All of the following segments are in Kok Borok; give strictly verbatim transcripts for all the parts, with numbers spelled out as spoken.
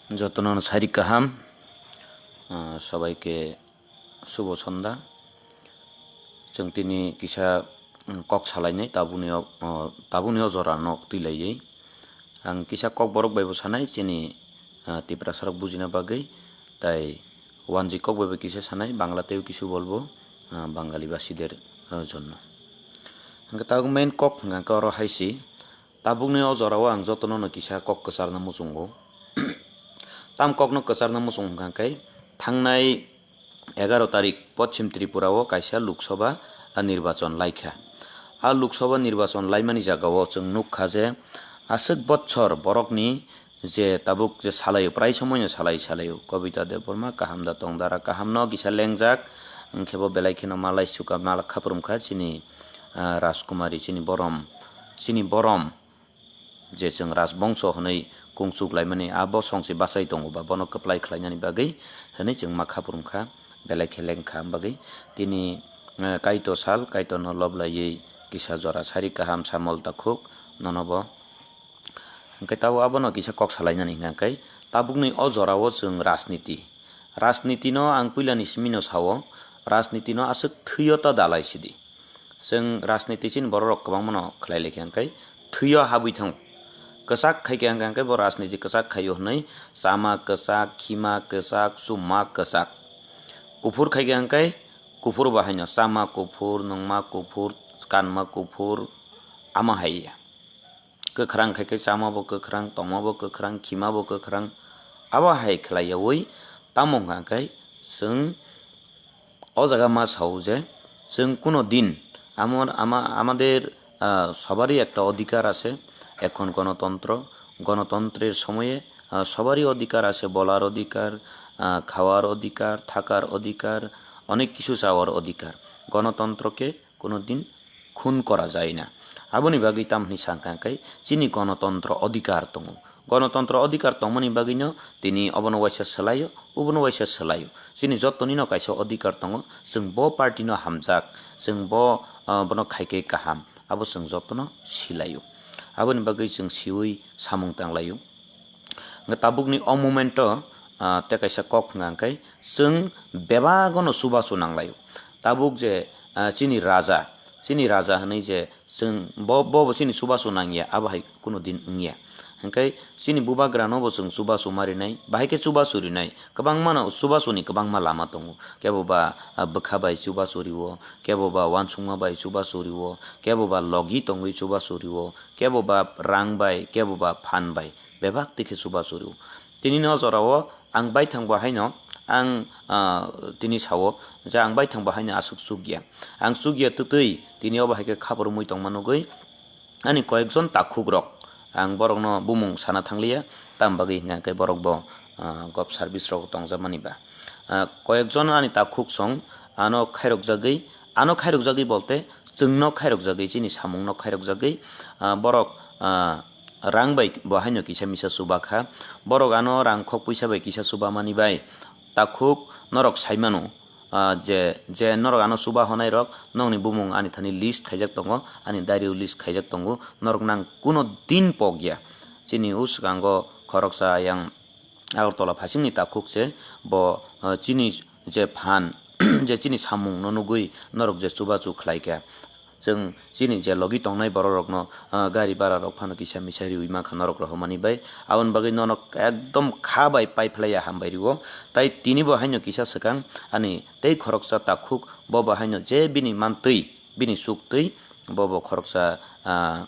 Jotono sari kaham, ah, sabaike subo sonda. Chwng tini kisa, mm, kok salainai, tabukni o, o, tabukni o jora nok twi laiwi. Ang kisa kokborok bai bo sanai, chini, ah, Tiprasa rok bujina bagwi, tai wanjwi kok bai bo kisa sanai, Bangla teibo kisu bolbo, ah, Bangali basider, ah, jonno. Hwnkhe tabuk main kok hwnkha khe oro hai se, tabukni o jorao ang jotono no kisa kok kwcharna muchungo. Tam kokno kwcharna muchung hwnkha khe thangnai egaroh tarik Pochim Tripura o kaisa Lok Sabha, ah, nirbachon laikha. A Lok Sabha nirbachon laimani jagao chwng nukha je aswk botchor borokni je tabuk je salaio, prai somoino salai salaio. Kobita Debbarma kaham da tong, dara kahamno kisa lengjak, hwnkhe bo belai kheno malai suka, malai khaprum kha chini, ah, Rajkumari, chini borom, chini borom. Je chwng rajbongso hwnwi kungchuk laimani abo songsi bachai tongo ba bono kwplai khlainani bagwi hwnwi chwng ma khaprum kha, belai khe leng kha. Bagwi tini, eh, Kaitor sal, Kaitorno lob laiwi kisa jora sari kaham samol takhuk nono bo. Hwnkhe tabuk abono kisa kok salainani hwnkha khe tabukni o jorao chwng rajniti, Rajnitino ang puilani simino sao, rajnitino aswk thwio ta dalai sidi. Chwng rajniti chini bororok kwbangmano khlai laikha hwnkhe thwio habwi thango. Kwchak khaikha hwnkhe bo rajniti kwchak khaio hwnwi chama kwchak, khima kwchak, chuma kwchak. Kuphur khaikha hwnkhe kuphur bo haino chama kuphur, nungma kuphur, kanma kuphur, ama hai ya. Kwkhrang khai khe chama bo kwkhrang, tongma bo kwkhrang, khima bo kwkhrang, abo hai khlai yaui tamo hwnkha khe chwng o jaga ma sao je chwng kuno din amo-, ama-, আমাদের, আহ, সবারই একটা অধিকার আছে। এখন গণতন্ত্র, গণতন্ত্রের সময়ে, আহ, সবারই অধিকার আছে, বলার অধিকার, আহ, খাওয়ার অধিকার, থাকার অধিকার, অনেক কিছু চাওয়ার অধিকার। গণতন্ত্রকে কোনোদিন খুন করা যায় না। Aboni bagwi tamni sakha khe chini gonotontro odhikar tongo. Gonotontro odhikar tongmani bagwino tini obono waisa swlaio, obono waisa swlaio. Chini jotonino kaisa odhikar tongo, chwng bo party no hamjak, chwng bo, ah, bono khaikhe kaham, abo chwng jotono silaio. Aboni bagwi chwng siwi samung tanglaio. Hwnkhe tabukni o moment o, ah, tei kaisa kok hwnka hwnkhe chwng bebagono chubachu nanglaio. Tabuk je, ah, chini raja, chini raja hwnwi je chwng bo, bo, bo chini chubachu nangya, abo hai kuno din wngya. Hwnkhe chini bubagrano bo chwng chubachu ma rinai, bahai khe chubachu rinai, kwbangmano chubachuni kwbangma lama tongo. Kebo ba, ah, bwkha bai chubachu rio, kebo ba uansukma bai chubachu rio, kebo ba logi tongwi chubachu rio, kebo ba rang bai, kebo ba phan bai. Bebak twi khe chubachu rio. Tini no jorao ang baithang bo haino ang, ah, tini sao je ang baithang bo haino aswk chukya. Ang chukya twtwi tini obo hai khe khaboromwi tongma nugwi ani koyekjon takhukrok, ang borokno bumung sana thangliya, tam bagwi hwnkha khe borok bo, ah, gov service rok tongjakmani ba. Ah, koyekjon ani takhuk song ano khairokjagwi, ano khairokjagwi bolte chwngno khairokjagwi, chini samungno khairokjagwi, ah, borok, ah, rang bai bo haino kisa misa chuba kha. Borok ano rang khok puisa bai kisa chuba mani bai. Takhuk norok sai mano, ah, je, je norok ano chuba honai rok, nokni bumung ani thani list khaijak tongo, ani diary o list khaijak tongo, norok nang kuno din pok ya. Chini o swkango khoroksa yang Agartala phasingni takhuk se bo, ah, chini je phan, je chini samung no nugwi norok je chubachu khlai kha. Chwng chini je logi tongnai borok rokno, ah, gari bara rok phano kisa misa riwi mankha norok rohormani bai. Aboni bagwi nono ekdom kha bai pai phlaiya hambai rio. Tai tini bo haino kisa swkang ani tei khoroksa takhuk bo bo haino je bini mantwi, bini chuktwi bo bo khoroksa, ah,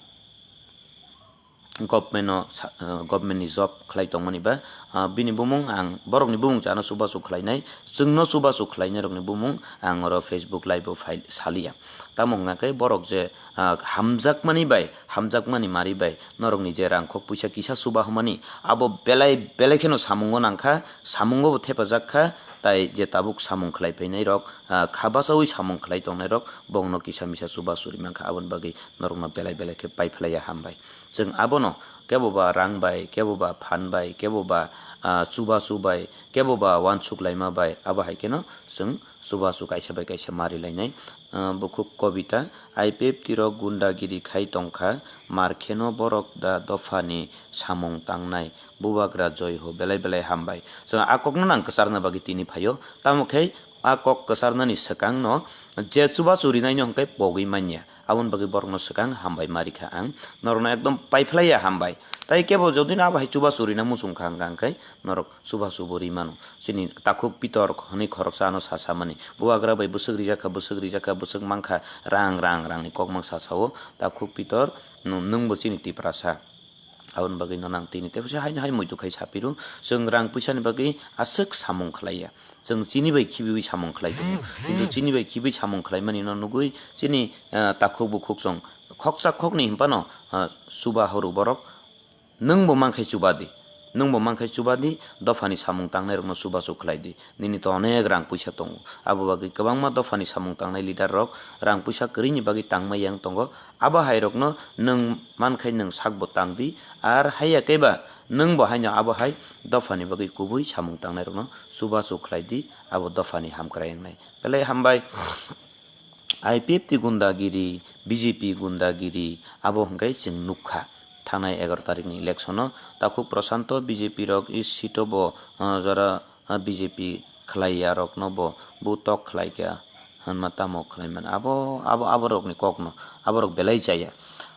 government no sa-, ah, government ni job khlai tongmani ba, ah, bini bumung ang borokni bumung chano chubachu khlainai, chwngno chubachu khlainai rokni bumung ang oro Facebook live o phai saliya. Tamo wngkha khe borok je, ah, hamjakmani bai, hamjakmani mari bai norokni je rangkhok puisa kisa chuba hwnmani abo belai belai kheno samungo nangkha, samungo bo thepajak kha, tai je tabuk samung khlai phainai rok, ah, kha bachaui samung khlai tongnai rok bongno kisa misa chubachu ri mankha, aboni bagwi norokno belai belai khe pai phlaiya hambai. Chwng abono kebo ba rang bai, kebo ba phan bai, kebo ba, ah, chubachu bai, kebo ba uansuk laima bai, abo hai kheno chwng chubachu kaisa bai kaisa mari lainai. Ah, bukhuk kobita, I P F T rok gundagiri khai tongkha, mar kheno borok da dophani samung tangnai, bubagra joi ho, belai belai hambai. Chwng a kokno nang kwcharna bagwi tini phaio, tamo khe a kok kwcharnani swkangno je chubachu rinaino hwnkhe pogwi manya. Aboni bagwi borokno swkang hambai ma rikha ang. Norokno ekdom paiphlaiya hambai. Tai kebo jodi no abo hai chubachu rina muchung kha hwnkha hwnkhe norok chubachu bo ri mano. Chini takhuk pitor hwnwi khoroksa ano sa samani. Bubagra bai bwswk rijak kha, bwswk rijak kha, bwswk mankha, rang, rang, rangni kokmang sa sao. Takhuk pitor, nw-, nwngbo chini Tiprasa. Aboni bagwi no nang tini tei hai hai muitu khai sapiru, chwng rang puisa ni bagwi aswk samung khlaiya, chwng chini bai khibiwi samung khlai tongo, kintu chini bai khibiwi samung khlaimani no nugwi chini, ah, takhuk bukhuk chwng khoksa khokni hinphano, ah, chuba horo borok nwngbo mankhai chuba di, nwngbo mankhai chuba di, dophani samung tangnai rokno chubachu khlai di. Nini to onek rang puisa tongo. Abo bagwi kwbangma dophani samung tangnai leader rok rang puisa kwrwini bagwi tangma yang tongo. Abo hai rokno nwng mankhai nwng sakbo tang di, ar haiya khe ba nwng bo haino abo hai dophani bagwi kubui samung tangnai rokno chubachu khlai di, abo dophani hamkrai wngnai. Belai hambai. I P F T gundagiri, B J P gundagiri, abo hwnkhe chwng nukha. Thangnai egaroh tarikni election-o takhuk Prashanto B J P rok is seat-o bo, ah, jora, ah, B J P khlaiya rokno bo butok khlaikha hwnma tamo khlaiman. Abo, abo, aborokni kokno, aborok belai chaya.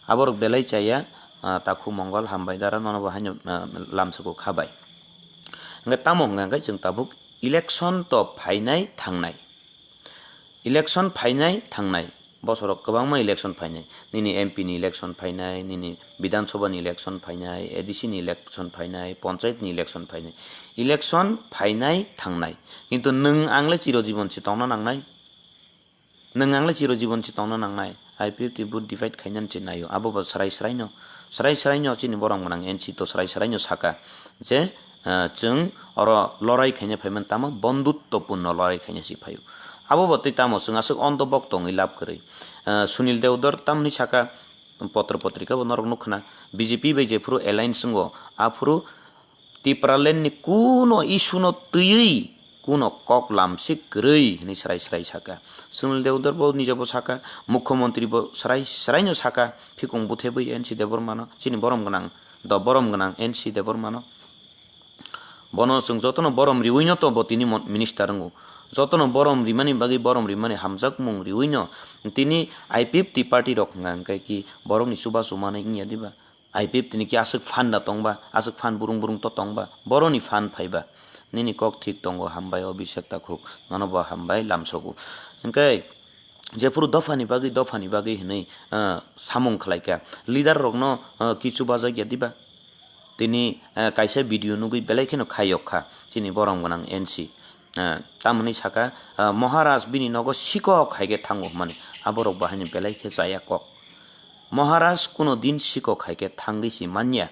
Aborok belai chaya, ah, takhuk Mongol hambai dara nono bo haino, ah, lamsoko khabai. Hwnkhe tamo hwnkha hwnkhe chwng tabuk election to phainai thangnai. Election phainai thangnai, bosoro kwbangma election phainai, nini M P ni election phainai, nini Bidhan Sabha ni election phainai, A D C ni election phainai, Panchayat ni election phainai. Election phainai thangnai, kintu nwng ang le chiro jibon se tongna nangnai, nwng ang le chiro jibon se tongna nangnai. I P F T vote divide khainani se naio, abo bo srai srai no, srai srai no chini borom gwnang N C to srai srai no saka je, ah, chwng oro lorai khaina phaiman tamo bondhutto purno lorai khaina se phaio. Abo bo tei tamo chwng aswk ondo bok tongwi lab kwrwi. Ah, Sunil Deodar tamni saka potro potrika bo norok nukha na B J P bai jephuru alliance wngo aphuru Tipraland ni kuno issue no twiwi kuno kok lamsik kwrwi hwnwi srai srai saka. Sunil Deodar bo nijabo saka, Mukhyamantri bo srai srai no saka, phikung buthe bui N C Debbarma no, chini borom gwnang, do borom gwnang N C Debbarma no. Bono chwng jotono borom riwi no to bo tini mon-, minister wngo. Jotono borom rimani bagwi borom rimani hamjakmung riwi no tini I P F T party rok hwnka hwnkhe ki borokni chubachu manwi wngya diba? I P F T ni ki aswk phan da tongba, aswk phan burung burung to tongba, boroni phan phaiba. Nini kok thik tongo, hambai Abhishek Takhuk, nono bo hambai lamsogo. Hwnkhe jephuru dophani bagwi, dophani bagwi hwnwi, ah, samung khlaikha, leader rokno, ah, kichu bajak ya diba? Tini, ah, kaisa video nugwi belai kheno khayok kha chini borom gwnang N C. Ah, tamoni saka, ah, Maharaj bini nogo sikok hai khe thango hwnmani, aborok bo haino belai khe chaya kok. Maharaj kuno din sikok hai khe thangwi si manya.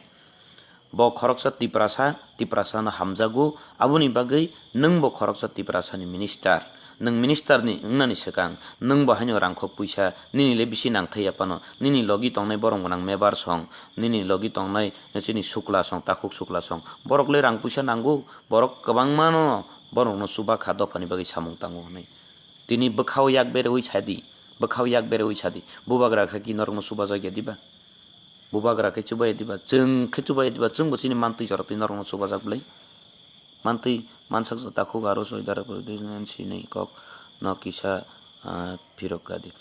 Bo khoroksa Tiprasa, Tiprasano hamjago, aboni bagwi nwng bo khoroksa Tiprasani minister. Nwng minister ni wngnani swkang, nwng bo haino rangkhok puisa, nini le bisi nangthai ya phano, nini logi tongnai borom gwnang mebar song, nini logi tongnai chini sukla song, takhuk sukla song, borok le rang puisa nango, borok kwbangma no borokno chuba kha dophani bagwi samung tango hwnwi. Tini bwkhao yak berewi sadi, bwkhao yak berewi sadi, bubagra kha ki norokno chuba jak ya diba? Bubagra khe chubai diba, chwng khe chubai diba, chwngbo chini mantwi jorok twi norokno chubajak bwlai. Mantwi mansak takhuk aro soi dara pore dui sinai kok no kisa, ah, phirok kadi.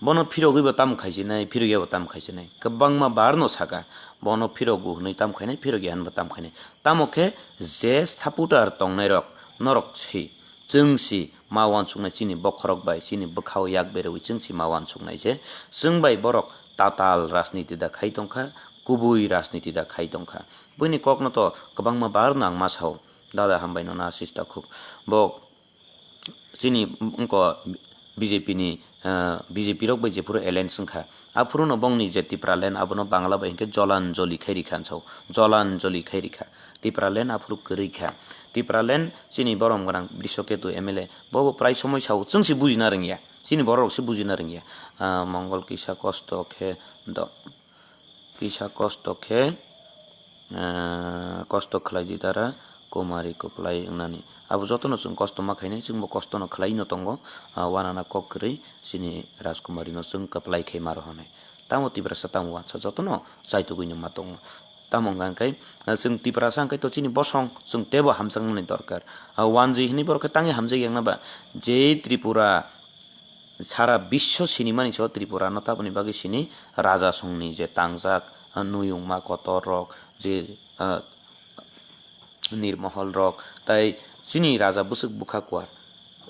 Bono phirogwi bo tam khaisinai, phirogya bo tam khaisinai. Kwbangma bar no saka, bono phirogo hwnwi tam khainai, phirogya hwnwi bo tam khainai. Tamo khe je supporter tongnai rok, norok si. Chwng si ma uansuknai chini bokhorok bai, chini bwkhao yak berewi chwng si ma uansuknai je chwng bai borok tatal rajniti da khai tongkha, kubui rajniti da khai tongkha. Buini kokno to kwbangma bar no ang ma sao, dada hambai no na sista khuk. Bo chini wngko B J P ni, ah, B J P rok bai jephuru alliance wngkha, aphuru no bongni je Tipraland abono Bangla bai hinkhe Jolanjoli khai rikha ansao, Jolanjoli khai rikha. Tipraland aphuru kwrwi kha. Tipraland chini borom gwnang Drishoketu M L A, bobo prai somoi sao, chwng se bujina rwngya, chini borok rok se bujina rwngya. Ah, Mongol kisa kosto khe do-, kisa kosto khe, ah, kosto khlai di dara, kumari kwplai wngnani. Abo jotono chwng kosto ma khainai, chwngbo kostono khlai no tongo, ah, wanana kok kwrwi chini Rajkumari no chwng kwplai khe ma rohornai. Tamo Tiprasa tamo wansa jotono chaitugwi no ma tongo. Tamo hwnka hwnkhe, ah, chwng Tiprasa hwnkhe to chini bosong, chwng teibo hamjaknani dorkar. Ah, wanjwi hwnwi borok khe tangwi hamjak yakna ba, je Tripura sara biswo sinimani so Tripura no taboni bagwi sini raja songni je tangjak, ah, nuyungma kotor rok, je, ah, nirmohol rok, tai chini raja bwswk bwkha kuar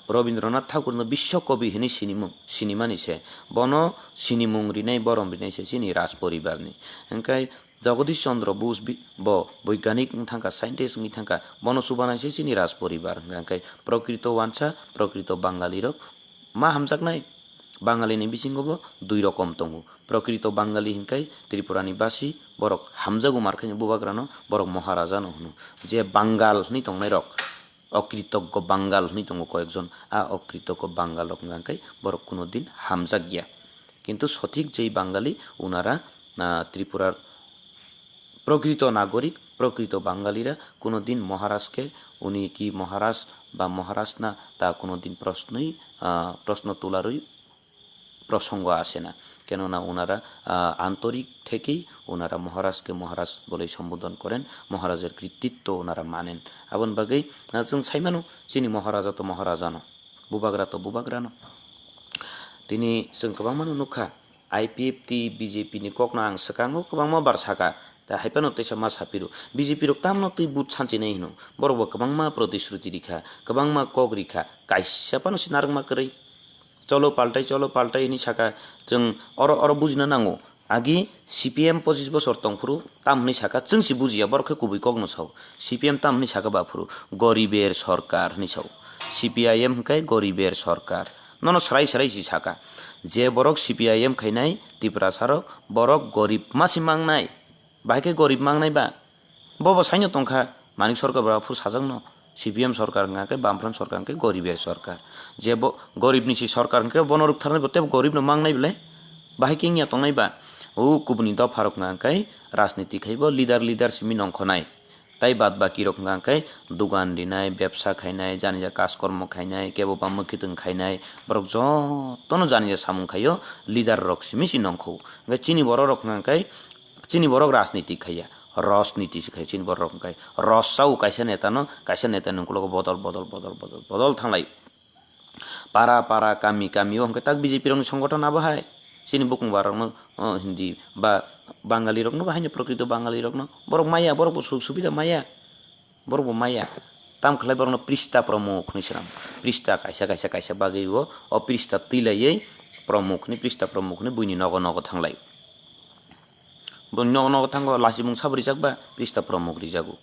Rabindranath Thakurno biswo kobi hwnwi sinimung, sinimani se. Bono sinimung rinai, borom rinai se chini raj poribarni. Hwnkhe Jagadish Chandra Bose bi-, bo boigyanik wng thangkha, scientist wngwi thangkha, bono chubanai se chini raj poribar. Hwnkhe prokrito wansa, prokrito Bangalirok ma hamjaknai? Bangalini bisingo bo dui rokom tongo. Prokrito Bangali hwnkhe Tripurani basi, borok hamjago mar khe bubagrano, borok Maharajano hwno. Je Bangal hwnwi tongnairok, okritoggo Bangal hwnwi tongo koyekjon, a okritoggo Bangalrok hwnkhe borok kuno din hamjakya. Kintu sothik jei Bangali unara, ah, Tripura prokrito nagorik, prokrito Bangalira kuno din Maharaj khe, uni ki Maharaj ba Maharaj na, ta kuno din prosnoi, ah, prosno tularwi prosongo asena. Kenona unara, ah, antorik thekwi unara Maharaj ke Maharaj bolei sombodon koren, Maharajer krititto unara manen. Aboni bagwi, ah, chwng saimano chini Maharaja to Maharajano, Bubagra to Bubagrano. Tini chwng kwbangmano nukha, I P F T B J P ni kokno ang swkango kwbangma bar saka, ta haiphano teisa ma sapiro. B J P rok tamno twi but sanchini hino, borok bo kwbangma protishruti rikha, kwbangma kok rikha, kaisa phano se narwkma kwrwi. Cholo paltai, cholo paltai hwnwi saka, chwng oro, oro bujina nango. Agi C P M pochis bosor tongphuru tam hwnwi saka, chwng se bujiya, borok khe kubui kokno sao. C P M tam hwnwi saka baphuru, goriber sorkar hwnwi sao. C P I M hwnkhe goriber sorkar. Nono srai srai se saka. Je borok C P I M khainai Tiprasarok, borok gorib ma se mangnai. Bahai khe gorib mangnai ba? Bobo saino tongkha, Manik Sarkar bo aphuru sajakno, C P M sarkar wngkha khe, Bamfront sarkar wngkha khe, goriber sarkar. Je bo goribni si sarkar wngkhe, bono rwktharnai bo teibo goribno mangnai belai? Bahai khe wngya tongnai ba? O kubuni dopharok wngkha khe, rajniti khai bo leader, leader simi nongkhonai. Tai bad bakirok wngkha khe, dugan rinai, bebsa khainai, janija kaj kormo khainai, kebo ba mwkhitwng khainai, borok jotono janija samung khaio, leader rok simi si nongkho. Hwnkhe chini borok rok wngkha khe, chini borok rajniti khaiya. Rosniti se khai chini borok hwnkhe. Ros chao kaisa neta no, kaisa neta ni ukulogo bodol, bodol, bodol, bodol, bodol thanglai. Para, para, kami, kami o hwnkhe tak B J P rokni songothon abo hai. Chini bukung barokno, o, Hindi ba Bangali rokno ba haino prokrito Bangali rokno. Borok maya, borok bo suk subida maya. Borok bo maya. Tam khlai borokno prista promukh hinwi swnam. Prista kaisa, kaisa, kaisa bagwi o, o prista twilaiwi promukh hinwi, prista promukh hinwi buini nogo, nogo thanglai. Bo nogo nogo thango, lachimung sabo rijak ba, prista promukh rijago.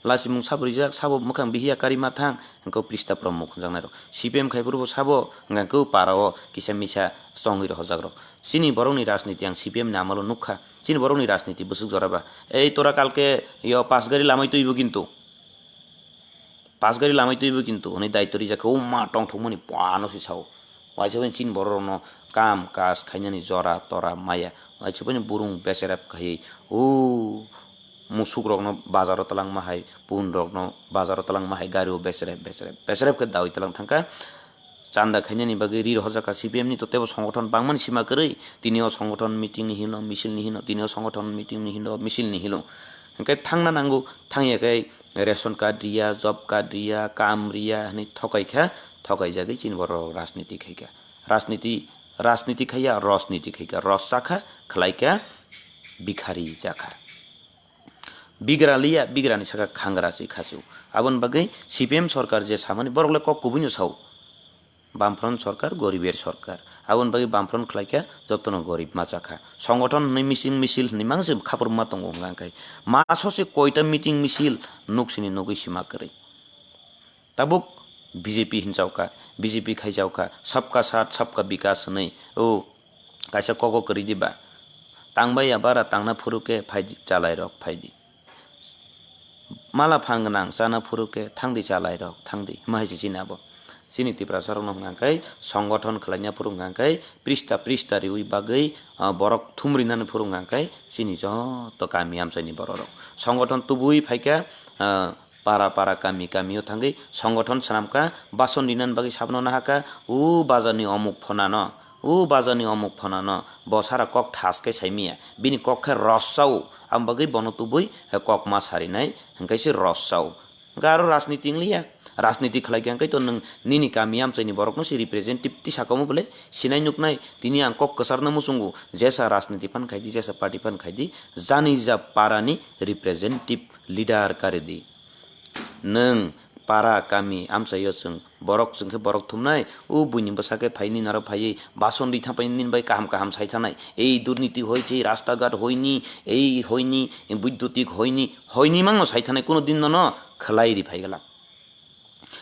Lachimung sabo rijak, sabo mwkhang bihiya karima thang, hwnkhe prista promukh hwnjaknairok. C P M khai phuru bo sabo, hwnkhe para o kisa misa chongwi rohorjakrok. Chini borokni rajniti ang C P M ni amalo nukha. Chini borokni rajniti bwswk jora ba. Ei tora kalke yo pas gari lamai twibo kintu. Pas gari lamai twibo kintu hwnwi daityo rijak khe, o ma tongthokmani pano se sao. Waisa bai chini borok rokno kam kaj khainani jora tora maya. Waisa bai burung becherep khai o musuk rokno bazaro twlangma hai, pun rokno bazaro twlangma hai, gari o becherep, becherep, becherep khe dawi twlang thangkha. Chanda khainani bagwi ri rohorjak kha C P M ni to teibo songothon bangmani sima kwrwi. Tini o songothon meeting ni hino, misil ni hino, tini o songothon meeting ni hino, misil ni hino. Hwnkhe thangna nango, thangya khe ration card riya, job card riya, kam riya hwnwi thokai kha, thokai jagwi chini borok rajniti khai kha. Rajniti, rajniti khaiya, rosniti khai kha, ros cha kha, khlai kha, bikhari cha kha. Bigra liya, bigrani saka khangra se khasu. Aboni bagwi C P M sarkar je samani borok le kok kubui no sao. Bamfront sarkar, goriber sarkar. Aboni bagwi Bamfront khlai kha jotono gorib ma cha kha. Songothon hwnwi mising misil hwnwi mang se khapur ma tongo hwnka khe. Ma sose koita meeting misil nuk sini nugwi sima kwrwi. Tabuk B J P hinjaukha, B J P khaijaukha, sabka saath, sabka bikas hwnwi, o kaisa kok o kwrwi diba? Tangbai ya bara tangna phuru khe phaidi, chalairok phaidi. Mala phang gwnang chana phuru khe thangdi chalairok, thangdi, hima hai se chini abo. Chini Tiprasa rokno hwnkha khe songothon khwlaina phuru hwnkha khe prista prista riwi bagwi, ah, borok thum rinani phuru hwnkha khe chini joto kami amchaini borok rok songothon tubui phaikha, ah, para para kami kamio thangwi songothon swnamkha, bason rinani bagwi sabno nahakha, o bajarni omuk phonano, o bajarni omuk phonano bo sara kok thas khe saimaya, bini kok khe rossao, aboni bagwi bono tubui kok ma sarinai hwnkhe se rossao. Hwnkhe aro rajniti wngliya. Rajniti khlai khe hwnkhe to nwng nini kami amchaini borokno se representative tisa komo bwle sinai nuknai. Tini ang kok kwcharno muchungo, jesa rajniti phan khaidi, jesa party phan khaidi, jani ja parani representative leader karidi. Nwng para kami amchaio chwng borok chwng khe borok thumnai, o buini bwsa khe phaini naro phaiwi bason ri thang paini nini bai kaham kaham sai thanai. Ei durniti hoichi, rasta ghat hoini, ei hoini, biddutik hoini, hoini mangno sai thanai, kuno din nono khwlai ri phai glak.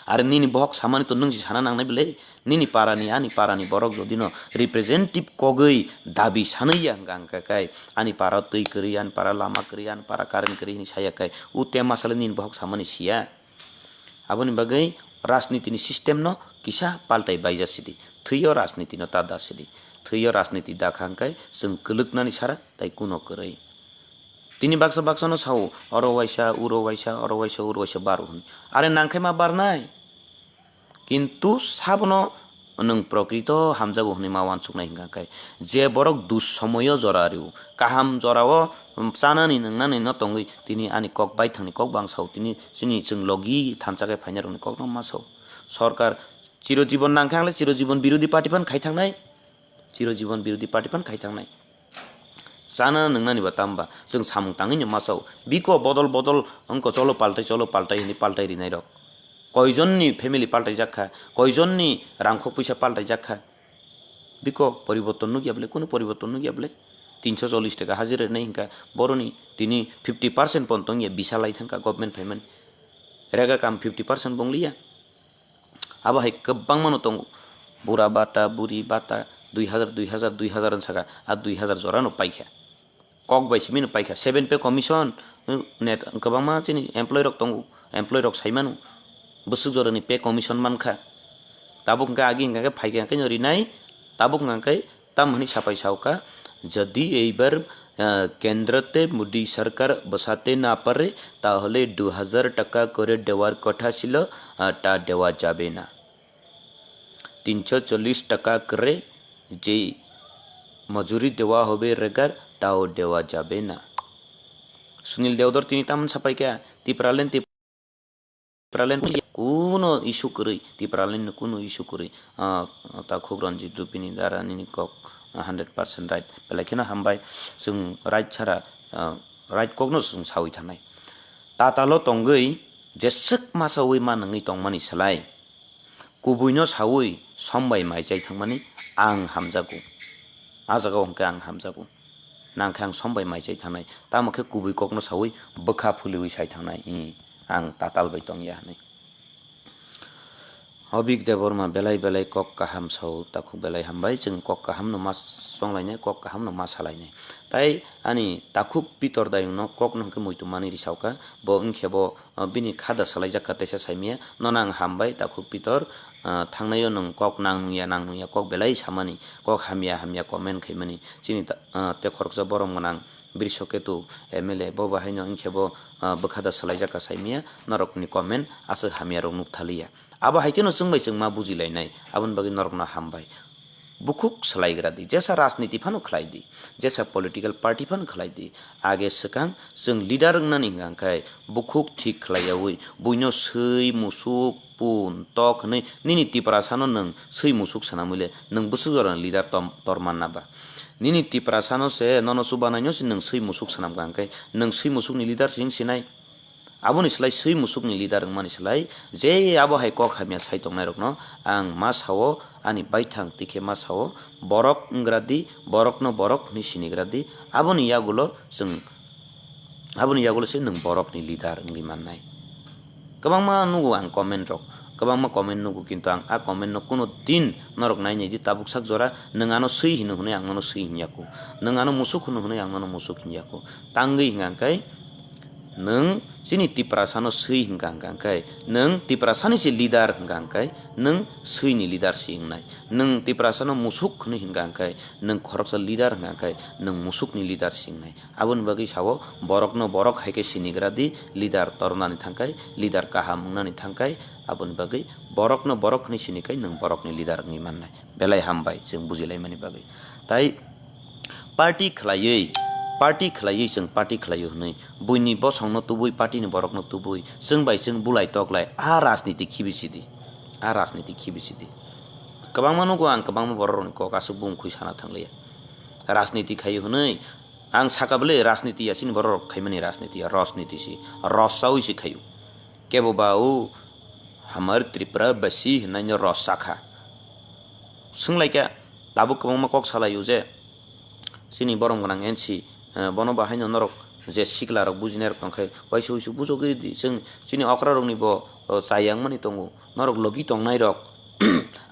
Are nini bohok samani to nwng si sana nangnai bwle, nini parani, ani parani borok jodi no representative kogwi dabi sanwi ya hwnkha hwnkha khe, ani para twi kwrwi, ani para lama kwrwi, ani para current kwrwi hwnwi saya khe, o tema sale nini bohok samani siya. Aboni bagwi rajnitini system no kisa paltai baija sidi, thwiyo rajnitino ta da sidi, thwiyo rajniti da kha hwnkhe chwng kwlwknani sara tai kuno kwrwi. Tini baksa baksa no sao, oro waisa, uro waisa, oro waisa, uro waisa baro hwnwi. Are nangkhe ma barnai? Kintu sabono nwng prokrito hamjago hwnwi ma uansuknai hwnkha khe, je borok dus somoyo jora rw, kaham jorao chanani nwngnani no tongwi tini ani kok baithangni kok bang sao, tini chini chwng logi thansa khe phainai rokni kokno ma sao. Sorkar chirojibon nangkhe angle chirojibon birodhi party phan khai thangnai, chirojibon birodhi party phan khai thangnai. Chana nwngnani ba tamba chwng samung tangwi no ma sao. Biko bodol bodol wngkha cholo paltai, cholo paltai hwnwi paltai rinai rok. Koijonni family paltai jak kha, koijonni rangkhok puisa paltai jak kha. Biko poriborton nukya bwle, kunu poriborton nukya bwle. Tinso chollish taka hajira rinai hwnkha boroni tini fifty percent pon tongya bisa lai thangkha government phaimani. Rega kam fifty percent bongliya. Abo hai kwbangma no tongo. Bura bata, buri bata, dui hazar, dui hazar, dui hazar wng saka, a dui hazar jora no paikha. Kok bai simi no paikha. Seven pay commission, uh, net, kwbangma chini employee rok tongo, employee rok sai mano. Bwswk jora ni pay commission mankha. Tabuk hwnkhe agi hwnkhe phaikha hwnkhe no rinai, tabuk hwnkhe tam hwnwi sapai saukha, যদি এইবার, আহ, কেন্দ্রতে মোদী সরকার বসাতে না পারে, তাহলে দু হাজার টাকা করে দেওয়ার কথা ছিল, আহ, তা দেওয়া যাবে না। তিনশো চল্লিশ টাকা করে যে মজুরি দেওয়া হবে রেগার, তাও দেওয়া যাবে না। Sunil Deodor tini tamoni sapaikha, Tipraland, Tipraland kuno issue kwrwi, Tipraland ni kuno issue kwrwi. Ah, takhuk Ranjit Rupini dara nini kok, ah, hundred percent right. Belai kheno hambai, chwng right chara, ah, right kokno chwng sawi thanai. Tatalo tongwi jeswk masawi ma nangwi tongmani slai, kubuino sawi sombai mai chai thangmani ang hamjago. A jagao hwnkhe ang hamjago. Nangkhe ang sombai mai chai thangnai, tamo khe kubui kokno sawi bwkha phuliwi sai thangnai, "Ih, ang tatal bai tongya," hwnwi. Obik Debbarma belai belai kok kaham sao, takhuk belai hambai, chwng kok kaham no ma chonglainai, kok kaham no ma salainai. Tai ani takhuk Pitor Dayung no kok no hwnkhe muitu manwi risaokha, bo wngkhe bo, ah, bini kha da salaijak kha teisa saimaya, nono ang hambai, takhuk Pitor, ah, thangnaio nwng kok nang nungya, nang nungya kok belai samani, kok hamya, hamya comment khaimani, chini ta-, ah, tei khoroksa borom gwnang Brishoketu M L A, bo bahaino wngkhe bo, ah, bwkha da salaijak kha saimaya, norokni comment aswk hamya rok nukthaliya. Abo hai kheno chwng bai chwng ma bujilainai, aboni bagwi norokno hambai. Bukhuk swlaigra di, jesa rajniti phano khlai di, jesa political party phano khlai di. Age swkang chwng leader wngnani hwnkha khe bukhuk thik khlaiyaui buino swi musuk pun tok hwnwi nini Tiprasano nwng swi musuk swnamwi le nwng bwswk jorani leader tom-, tor manna ba? Nini Tiprasano se nono chubanaino se nwng swi musuk swnamkha hwnkhe nwng swi musukni leader se wng sinai? Aboni slai swi musukni leader wngmani slai, je abo hai kok hamya sai tongnairokno ang ma sao, ani baithang tikhe ma sao, borok wnggra di, borokno borok hwnwi sinigra di, aboni yagulo chwng, aboni yagulo se nwng borokni leader wngwi mannai. Kwbangma nugo ang comment rok, kwbangma comment nugo, kintu ang a comment no kuno din norok nai nai di, tabuk sak jora nwng ano swi hino hwnwi ang nono swi hinya ku, nwng ano musuk hino hwnwi ang nono musuk hinya ku, tangwi hwnkha khe nwng Chini Tiprasano swi hwnkha hwnkha khe, nwng Tiprasani se leader hwnkha hwnkhe, nwng swini leader si wngnai. Nwng Tiprasano musuk hwnwi hwnkha hwnkhe, nwng khoroksa leader hwnkha hwnkhe, nwng musukni leader si wngnai. Aboni bagwi sao, borokno borok hai khe sinigra di, leader tornani thangkhai, leader kaham wngnani thangkhai, aboni bagwi borokno borok hwnwi sinikhai nwng borokni leader wngwi mannai. Belai hambai chwng bujilaimani bagwi. Tai party khlaiwi, party khlaiwi chwng party khlaio hwnwi buini bosongno tubui, partyni borokno tubui, chwng bai chwng bulai toklai, a rajniti khibi sidi, a rajniti khibi sidi. Kwbangma nugo ang, kwbangma bororokni kok aswk bumung khui sana thangliya. Rajniti khaio hwnwi ang saka bwle, rajniti ya chini bororok khaimani rajniti ya, rajniti si, rajsawi si khaio. Kebo ba o hamar Tripura basi hwnwi no rajsa kha. Swnglaikha, tabuk kwbangma kok salaio je, chini borom gwnang N C, eh, bono bahaino norok je sikla rok bujinai rok tongkhai, waisa uisu bujogwi ridi, chwng chini okra rokni bo, oh, chayang mani tongo, norok logi tongnai rok,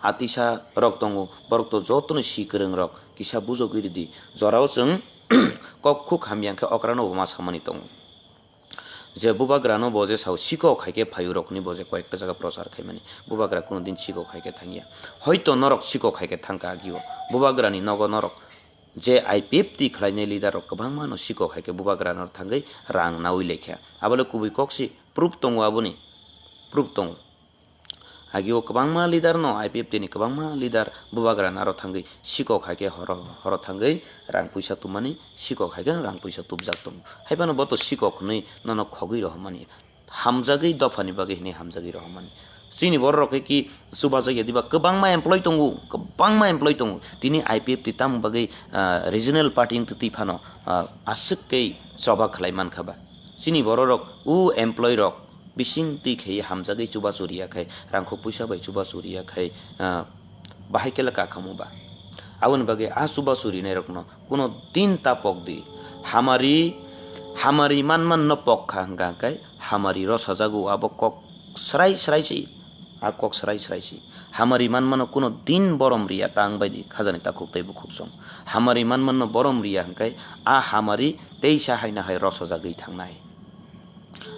atisa rok tongo, borok to jotono si kwrwng rok, kisa bujogwi ridi, jorao chwng kok khuk hamya khe okra no bo ma samani tongo. Je bubagrano bo je sao sikok hai khe phaio rokni bo je koyekta jaga prochar khaimani. Bubagra kuno din sikok hai khe thangya. Hoito norok sikok hai khe thangkha agio. Bubagrani nogo norok je I P F T khlainai leader rok kwbangma no sikok hai khe bubagrano thangwi rang nawi lekha. Abole kubui kok si proof tongo aboni. Proof tongo. Agio kwbangma leader no, I P F T ni kwbangma leader bubagra naro thangwi sikok hai khe horo, horo thangwi rang puisa tumani, sikok hai khe rang puisa tubjak tongo. Haiphano bo to sikok hwnwi nono khogwi rohormani. Hamjagwi dophani bagwi hwnwi hamjagwi rohormani. Chini bororok khe ki chubajak ya diba, kwbangma employee tongo, kwbangma employee tongo. Tini I P F T tamo bagwi, ah, regional party wng twi phano, ah, aswk khe choba khlai mankha ba. Chini bororok, o employee rok, bising twi khe hamjagwi chubachu riya khai, rangkhok puisa bai chubachu riya khai, ah, bahai khe le kakhamu ba. Aboni bagwi a chubachu rinai rokno kuno din ta pok di. Hamari, hamari manman no pok kha hwnkha khai hamari rosajago, abo kok srai srai si, a kok srai srai si. Hamari manmano kuno din borom riya ta ang bai di khajani takhuk tei bukhuk song. Hamari manmanno borom riya hwnkhe a hamari teisa hai na hai rosojagwi thangnai.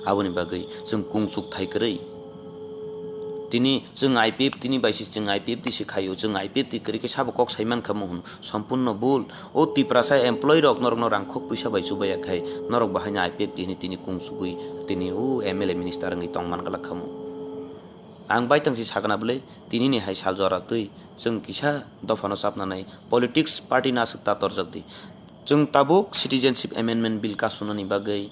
Aboni bagwi chwng kung chuk thai kwrwi. Tini chwng I P F T ni bai se, chwng I P F T se khaio, chwng I P F T kwrwi khe sabo kok sai mankha muhun, sompurno bul. O Tiprasa employee rok norokno rangkhok puisa bai chubaya khai norok bahaino I P F T hwnwi tini kung chugwi tini o M L A minister wngwi tong man glak khamu. Ang baitang se sakna bwle tini ni hai sal jora twi chwng kisa dophano chapnanai politics party no aswk ta torjak di. Chwng tabuk Citizenship Amendment Bill kasunani bagwi,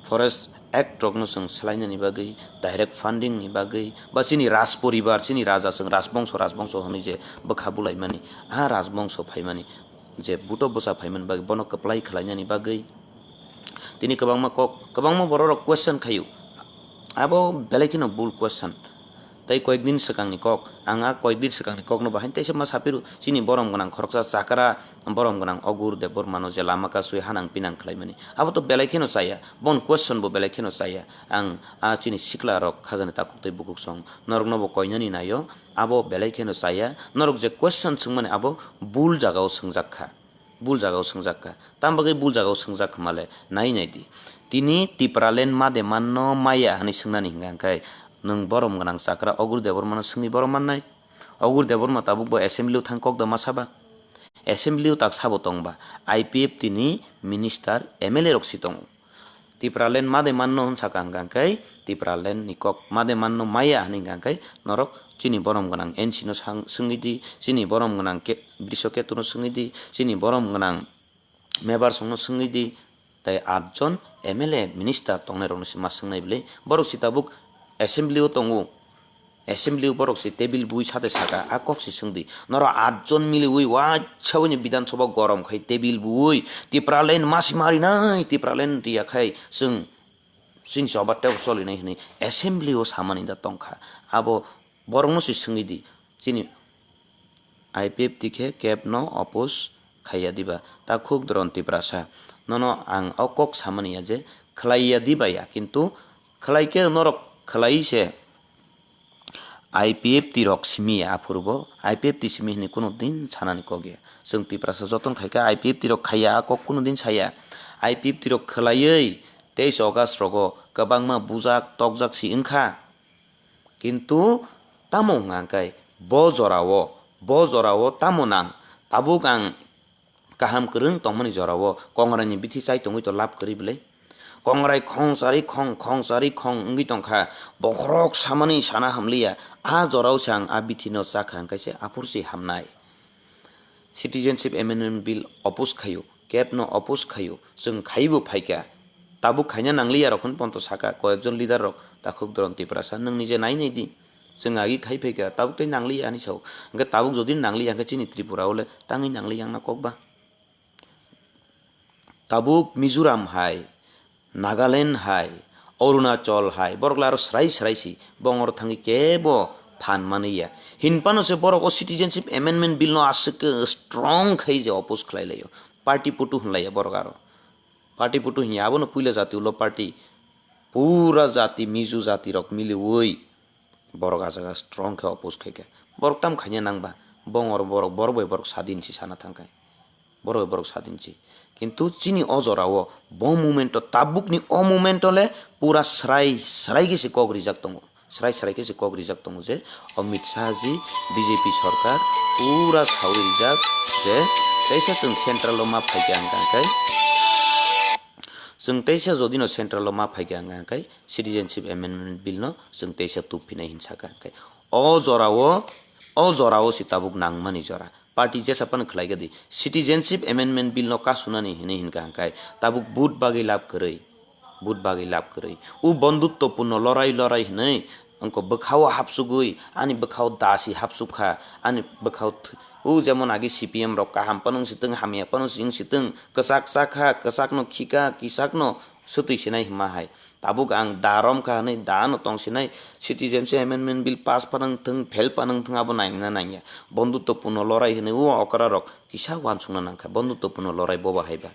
Forest Act rokno chwng swlainani bagwi, direct funding ni bagwi, ba chini Raj poribar, chini raja, chwng Rajbongso, Rajbongso hwnwi je bwkha bulaimani, a Rajbongso phaimani je buto bwsa phaimani bagwi, bono kwplai khlainani bagwi tini kwbangma kok, kwbangma bororok question khaio. Abo belai kheno bul question. Tei koyek din swkangni kok, ang a koyek din swkangni kokno bahai teisa ma saphiru, chini borom gwnang khoroksa chakra, borom gwnang Ogur Debbarmano je lama kasui hanang pinang khlaimani, abo to belai kheno chaya, bon question bo belai kheno chaya. Ang a chini sikla rok khajani takhuk tei bukhuk song norokno bo koinani naio, abo belai kheno chaya. Norok je question swngmani abo bul jagao swngjak kha. Bul jagao swngjak kha. Tamo bagwi bul jagao swngjak kha male? Nai nai di. Tini Tipraland ma de manno maya hwnwi swngnani hwnka hwnkhe, nwng borom gwnang chakra Ogur Debbarmano swngwi borom mannai? Ogur Debbarma tabuk bo assembly o thang kok da ma saba? Assembly o tak sabo tong ba? I P F T ni minister, M L A rok si tongo. Tipraland ma de manno hwn saka hwnka hwnkhe, Tipraland ni kok ma de manno maya hwnwi hwnka hwnkhe, norok chini borom gwnang N C no sang-, swngwi di, chini borom gwnang ke-, Brishoketu no swngwi di, chini borom gwnang Mebar songno swngwi di, tei atjon M L A minister tongnai rokno se ma swngnai bwle, borok si tabuk assembly o tongo. Assembly o borok se table bui sate saka, a kok se swngdi. Norok atjon miliwi waisa uni Bidhan Sabha gorom khai table bui, Tipraland masi marinai, Tipraland riya khai chwng, chini choba tei solinai hwnwi assembly o samani da tongkha. Abo borokno se swngwi di, chini I P F T khe kebno oppose khaiya diba? Takhuk Dron Tiprasa, nono ang o kok samani ya je khlaiya diba ya, kintu khlai khe norok khlai se. I P F T rok simi ya, aphuru bo I P F T simi hwnwi kuno din sanani kok ya. Chwng Tiprasa joton khai khe I P F T rok khaiya, a kok kuno din saya. I P F T rok khwlaiwi Teis August rogo kwbangma bujak tokjak si wngkha. Kintu tamo wngkha hwnkhe bo jorao, bo jorao tamo nang? Tabuk ang kaham kwrwng tongmani jorao Kongrai ni bithi chai tongwi to lab kwrwi bwlai? Kongrai khong chari khong, khong chari khong wngwi tongkha, bokhorok samani sana hamliya. A jorao se ang a bithi no chakha hwnkhe se aphuru se hamnai. Citizenship Amendment Bill oppose khaio, kep no oppose khaio, chwng khaibo phaikha. Tabuk khaina nangliya rok hwn ponto saka koyekjon leader rok, takhuk doron Tiprasa, nwng nije nai nai di. Chwng agi khai phaikha, tabuk tei nangliya ani sao. Hwnkhe tabuk jodi nangliya hwnkhe chini Tripura o le tangwi nangliya wngna kok ba? Tabuk Mizoram hai, Nagaland hai, Arunachal hai, borok le aro srai srai si, bongor thangwi kebo phan mani ya. Hinphano se borok o Citizenship Amendment Bill no aswk khe strong khai je oppose khlai laio. Party putu hwnlaiya borok aro. Party putu hinya abono puila jati ulo party. Pura jati, Mizo jati rok miliwi. Borok ah jaga strong khe oppose khai kha. Borok tamo khaina nang ba? Bongor borok, borok bai borok sadin si sana thang kha. Borok bai borok sadin si. Kintu chini o jora o, bo moment o, tabuk ni o moment o le pura srai, srai khe se kok rijak tongo. Srai, srai khe se kok rijak tongo je Amit Shah ji, B J P sorkar pura sawi rijak je teisa chwng central o ma phai kha hwnkha khe, chwng teisa jodi no central o ma phai kha hwnkha khe, Citizenship Amendment Bill no chwng teisa tup phinai hin saka hwnkhe. O jora o, o jora o se tabuk nangmani jora. Party jesa phano khlai gadi. Citizenship Amendment Bill no kasunani hinwi hinkha hwnkhe tabuk vote bagwi lab kwrwi. Vote bagwi lab kwrwi. O bondhutto purno lorai lorai hinwi wngkha bwkhao hapsugwi, ani bwkhao dasi hapsukha, ani bwkhao th-, o jemon agi C P M rok kaham phano wng sitwng, hamya phano wng sitwng, kwchak chakha, kwchakno khika, kisakno swtwi sinai hima hai. Tabuk ang da romkha hwnwi da no tongsinai, Citizenship Amendment Bill pass phano wngthwng, fail phano wngthwng, abo naina nangya. Bondhutto purno lorai hwnwi o okra rok kisa uansukna nangkha, bondhutto purno lorai boba haiba.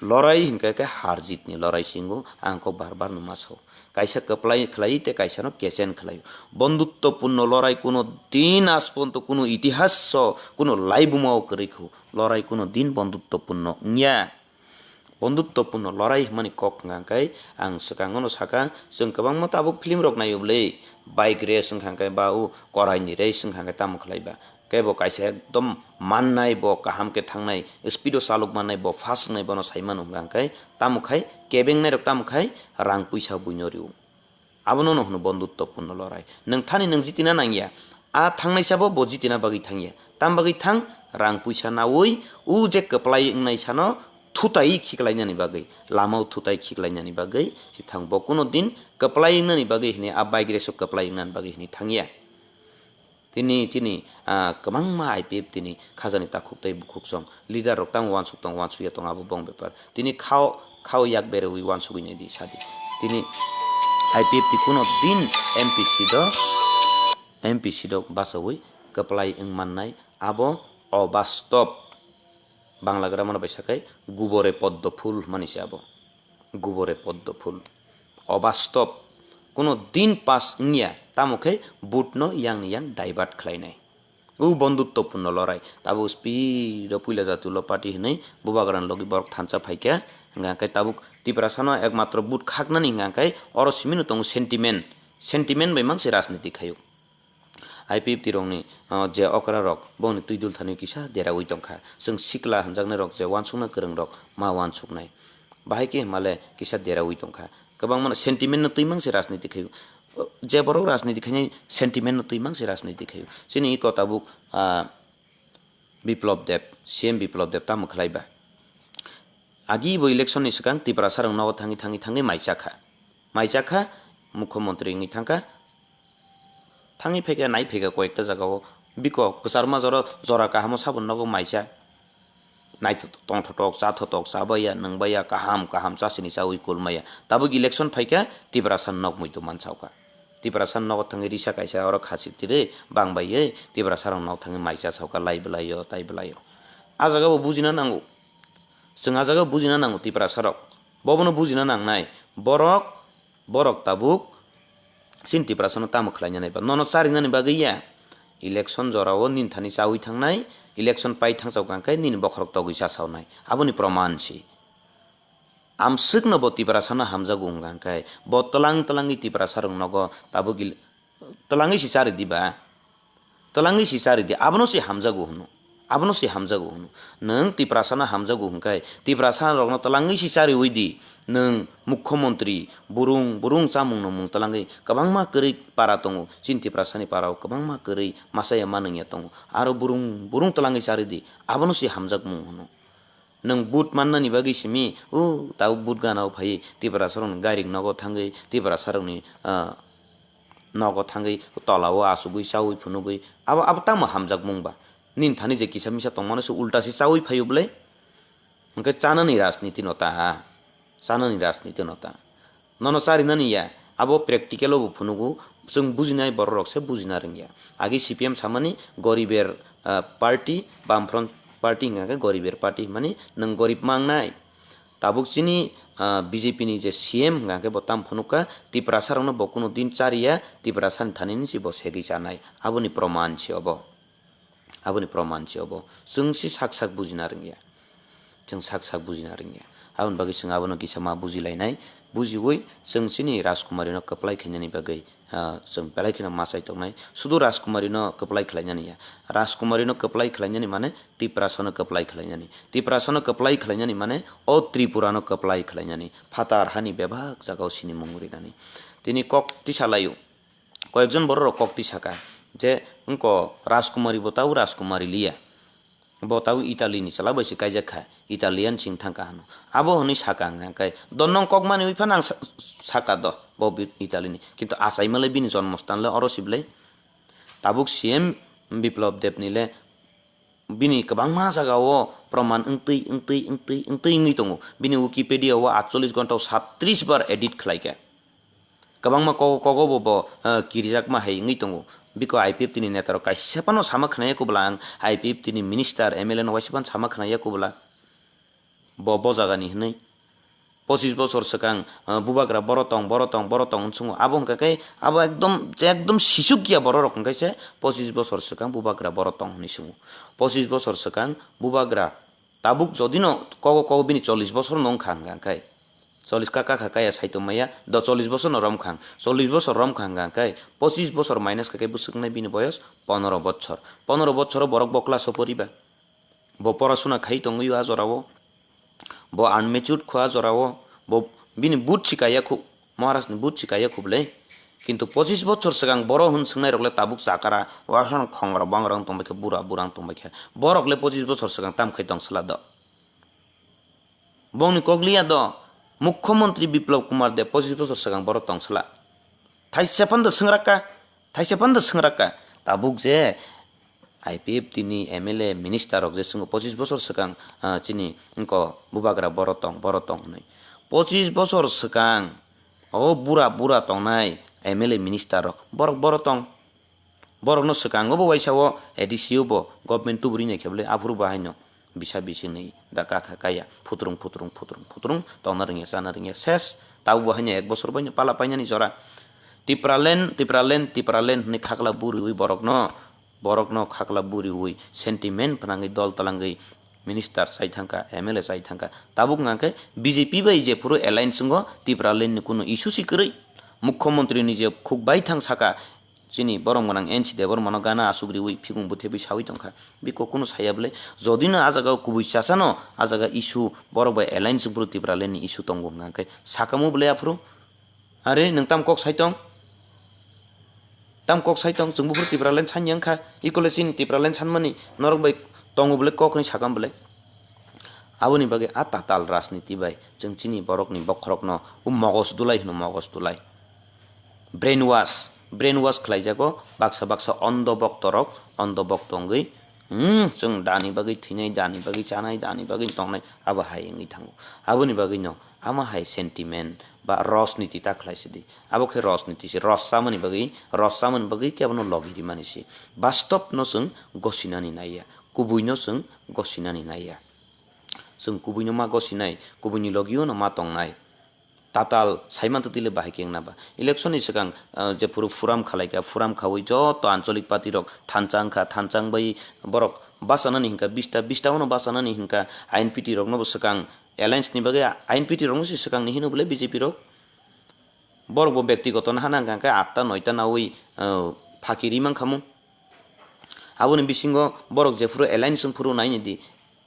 Lorai hinkhe khe har jit ni lorai singo, ang kok bar bar no ma sao. Kaisa kwplai khlai tei kaisa no kechen khlai. Bondhutto purno lorai kuno din aaj porjonto kuno itihas o, kuno laibuma o kwrwi khu. Lorai kuno din bondhutto purno wngya. Bondhutto purno lorai hwnmani kok hwnkha khe ang swkango no sakha, chwng kwbangma tabuk film rok naio bwle, bike race wngkha khe ba o korai ni race wngkha khe tamo khlai ba. Kebo kaisa ekdom mannai bo kaham khe thangnai, speed o chalok mannai bo fast wngnai bono sai mano hwnkha khe tamo khai kebengnai rok tamo khai rang puisa buino rio. Abono no hwno bondhutto purno lorai. Nwng thani nwng jitina nangya. A thangnai sabo bo jitina bagwi thangya. Tam bagwi thang rang puisa naui o je kwplai wngnai sano thutai khiklainani bagwi, lama o thutai khiklainani bagwi si thang. Bo kuno din kwplai wngnani bagwi hwnwi a bike race o kwplai wngnani bagwi hwnwi thangya. Tini chini, ah, kwbangma I P F tini khajani takhuk tei bukhuk song leader rok tamo uansuk tong uansukya tong abo bong bepar. Tini khao, khao yak berewi uansugwi naidi sadi. Tini I P F ti kuno din M P C do, M P C do bachawi kwplai wng mannai abo obastob. Bangla grammar bai sakai gubore poddo phul hwnmani se abo. Gubore poddo phul. Obastob. Kuno din pass wngya, tamo khe vote no yang ni yang divert khlainai. O bondhutto purno lorai. Tabuk speed o puila jati ulo party hinwi bubagra ni logi borok thansa phaikha. Hwnkha khe tabuk Tiprasa no ekmatro vote khaknani hwnkha khe oro simi no tongo sentiment. Sentiment bai mang se rajniti khaio. I P F T rokni, o, je okra rok bongni twi dul thani kisa deraui tongkha. Chwng sikla hwnjaknai rok je uansukna kwrwng rok ma uansuknai. Bahai khe hwnmale kisa deraui tongkha. Kwbangma no sentiment no twi mang se rajniti khaio. O, je borok rajniti khainai sentiment no twi mang se rajniti khaio. Chini iko tabuk, ah, Biplop Deb, C M Biplop Deb tamo khlai ba? Agi bo election ni swkang Tiprasa rok nogo thangwi thangwi thangwi mai chakha. Mai chakha, mukhyamantri wngwi thangkha. Thangwi phaikha, nai phaikha koyekta jagao. Biko kwcharma jora, jora kahamo sabo nogo mai cha. Naithotok, tongthotok, chathotok, chabaiya, nwngbaiya, kaham kaham chasini chaui kulmaya. Tabuk election phaikha, Tiprasa nok muitu mansaukha. Tiprasa nogo thangwi risa kaisa oro khasi tiri bang baiwi Tiprasa rok nok thangwi mai cha sauka lai bwlaio, tai bwlaio. A jaga bo bujina nango. Chwng a jaga bujina nango Tiprasa rok. Bobono bujina nangnai. Borok, borok tabuk chini Tiprasa no tamo khlaina nai ba. Nono charinani bagwi ya. Election jorao nini thani chaui thangnai, election pai thangchau kang khe nini bokhorok togwi chasaunai. Aboni proman si. Amswkno bo Tiprasano hamjago wngkha hwnkhe, bo twlang twlangwi Tiprasarok nogo tabuk il-, twlangwi si chari diba? Twlangwi si chari di, abono se hamjago hwno, abono se hamjago hwno. Nwng Tiprasano hamjago hwnkhe, Tiprasarokno twlangwi si chariwi di, nwng mukhyamantri, burung, burung chamungno mung twlangwi kwbangma kwrwi para tongo, chini Tiprasani parao kwbangma kwrwi masa ya manwng ya tongo, aro burung, burung twlangwi chari di, abono se hamjakmung hwno. Nwng vote mannani bagwi simi, o tabuk vote gana o phaiwi Tiprasarokni gairik nogo thangwi, Tiprasarokni, ah, nogo thangwi, tolao achugwi, chaui phunugwi, abo, abo tamo hamjakmung ba? Nini thani je kisa misa tongmano se ulta se chaui phaio bwle? Hwnkhe chanani rajniti no ta, chanani rajniti no ta. Nono charinani ya, abo practical o bo phunugo, chwng bujinai borok rok se bujina rwngya. Agi C P M samani goriber, ah, party, Bamfront party hwnkha khe goriber party hwnmani nwng gorib mangnai. Tabuk chini, ah, B J P ni je C M hwnkha khe bo tam phunukha, Tiprasa rokno bo kuno din chariya, Tiprasa ni thani ni si bo segwi chanai. Aboni proman se obo. Aboni proman se obo. Chwng si sak sak bujina rwngya. Chwng sak sak bujina rwngya. Aboni bagwi chwng abono kisa ma bujilainai. Bujiwi chwng chini Rajkumari no kwplai khainani bagwi, ah, chwng belai kheno ma chai tongnai. Sudu Rajkumari no kwplai khlainani ya. Rajkumari no kwplai khlainani mane Tiprasa no kwplai khlainani. Tiprasa no kwplai khlainani mane o Tripura no kwplai khlainani. Phatar hani bebak jagao sinimung rinani. Tini kok tisa laio. Koyekjon borok rok kok tisaka je wngko Rajkumari bo tau Rajkumari liya. Bo tau Italy ni chwla bai se kaijak kha, Italian sing thang kha hano. Abo hwnwi saka hwnkha khe, "Do nwng kok mani wi phano ang sa-, saka do, bo bi-, Italy ni." Kintu achaima le bini jonmostan le oro si bwle. Tabuk C M Biplab Deb ni le bini kwbangma jaga o proman wngtwi, wngtwi, wngtwi, wngtwi wngwi tongo. Bini Wikipedia o atchollish gonta o satris bar edit khlai kha. Kwbangma kogo kogo bo, bo, eh, kirijakma hai wngwi tongo. Biko I P F T ni neta rok kaisa phano sama khwnaya kubla ang I P F T ni minister, M L A no waisa phano sama khwnaya kubla. Bo, bo jaga ni hwnwi. Pochis bosor swkang, eh, bubagra boro tong, boro tong, boro tong hwn swngo. Abo hwnkha khe abo ekdom, ekdom sisuk ya borok rok hwnkhe se pochis bosor swkang bubagra boro tong hwnwi swngo. Pochis bosor swkang bubagra Tabuk jodi no kogo kogo bini chollish bosor no wngkha hwnkha khe, chollish ka, ka kha kaya sai tongmaya, do chollish bosor no romkha, chollish bosor romkha hwnkha khe, pochis bosor minus kha khe bwswk wngnai bini boyos ponoro bochor. Ponoro bochor o borok bo class o poriba, bo porasuna khai tongwi o a jora o, bo unmatured kho a jora o, bo bini but si kaya khu. Maharaj ni but si kaya khublai. Kintu pochis bochor swkang boro hwn swngnai rok le tabuk chakara, wahan khongra bangra wng tongbai kha, bura bura wng tongbai kha. Borok le pochis bochor swkang tam khai tong sla do? Bongni kok liya do? Mukhyamantri Biplab Kumar Deb pochis bochor swkang boro tong sla. Thaisa phano swngrak ka, thaisa phano swngrak ka. Tabuk je I P F T ni M L A minister rok je chwng pochis bochor swkang, ah, chini wngko bubagra boro tong, boro tong hwnwi. Pochis bochor swkang o bura bura tongnai M L A minister rok borok boro tong. Borokno swkango bo waisa o A D C o bo government tuburi nai khe bwle aphuru bo haino bisa bisingni da kakha kaya phutrung phutrung phutrung phutrung tongna rwngya chana rwngya ses. Tabuk bo haino ek bosor bai pala painani jora. Tipraland, Tipraland, Tipraland hwnwi khakla buriwi borokno, borokno khakla buriwi sentiment phnangwi dol talangwi minister chai thangkha, M L A chai thangkha. Tabuk hwnkha khe B J P bai jephuru alliance wngo Tipraland ni kunu issue si kwrwi. Mukhyamantri ni je khuk bai thang saka, chini borom gwnang N C Debbarma no gana asugriwi phikung bwthebwi sawi tongkha. Biko kunu saya bwle, jodi no a jaga o kubui chachano, a jaga issue borok bai alliance wngbru Tipraland ni issue tongo hwnkha khe sakamo bwle aphuru. Are nwng tam kok sai tong? Tam kok sai tong, chwng buphuru Tipraland sanya wngkha, ikole chini Tipraland sanmani norok bai tongo bwle kok hwnwi sakam bwle. Aboni bagwi a tatal rajniti bai chwng chini borokni bokhorokno o mogos dulai hwno, mogos dulai. Brain wash, brain wash khlaijago baksa baksa ondo boktorok, ondo bokto wngwi, hmm, chwng dani bagwi thwinai, dani bagwi chanai, dani bagwi tongnai, abo hai wngwi thango. Aboni bagwino ama hai sentiment ba rajniti ta khlai sidi. Abo khe rajniti se, raj chamani bagwi, raj chamani bagwi khe abono logi rimani se. Bastop no chwng gosinani naiya, kubui no chwng gosinani naiya. Chwng kubui no ma gosinai, kubui ni logi o no ma tongnai. Tatal sai mantwtwi le bahai khe wngna ba. Election ni swkang, ah, jephuru forum khalai kha, forum khaui joto ancholik party rok thansa wngkha, thansa wngbai borok bachanani hinkha bista, bista o no bachanani hinkha I N P T rok no bo swkang Alliance ni bagwi I N P T rokno se swkangni hino bwle B J P rok. Borok bo bektigoto no hana hwnkha khe atta noita nawi, uh, phaki ri mankha mung. Aboni bisingo borok jephuru alliance wng phuru naini di,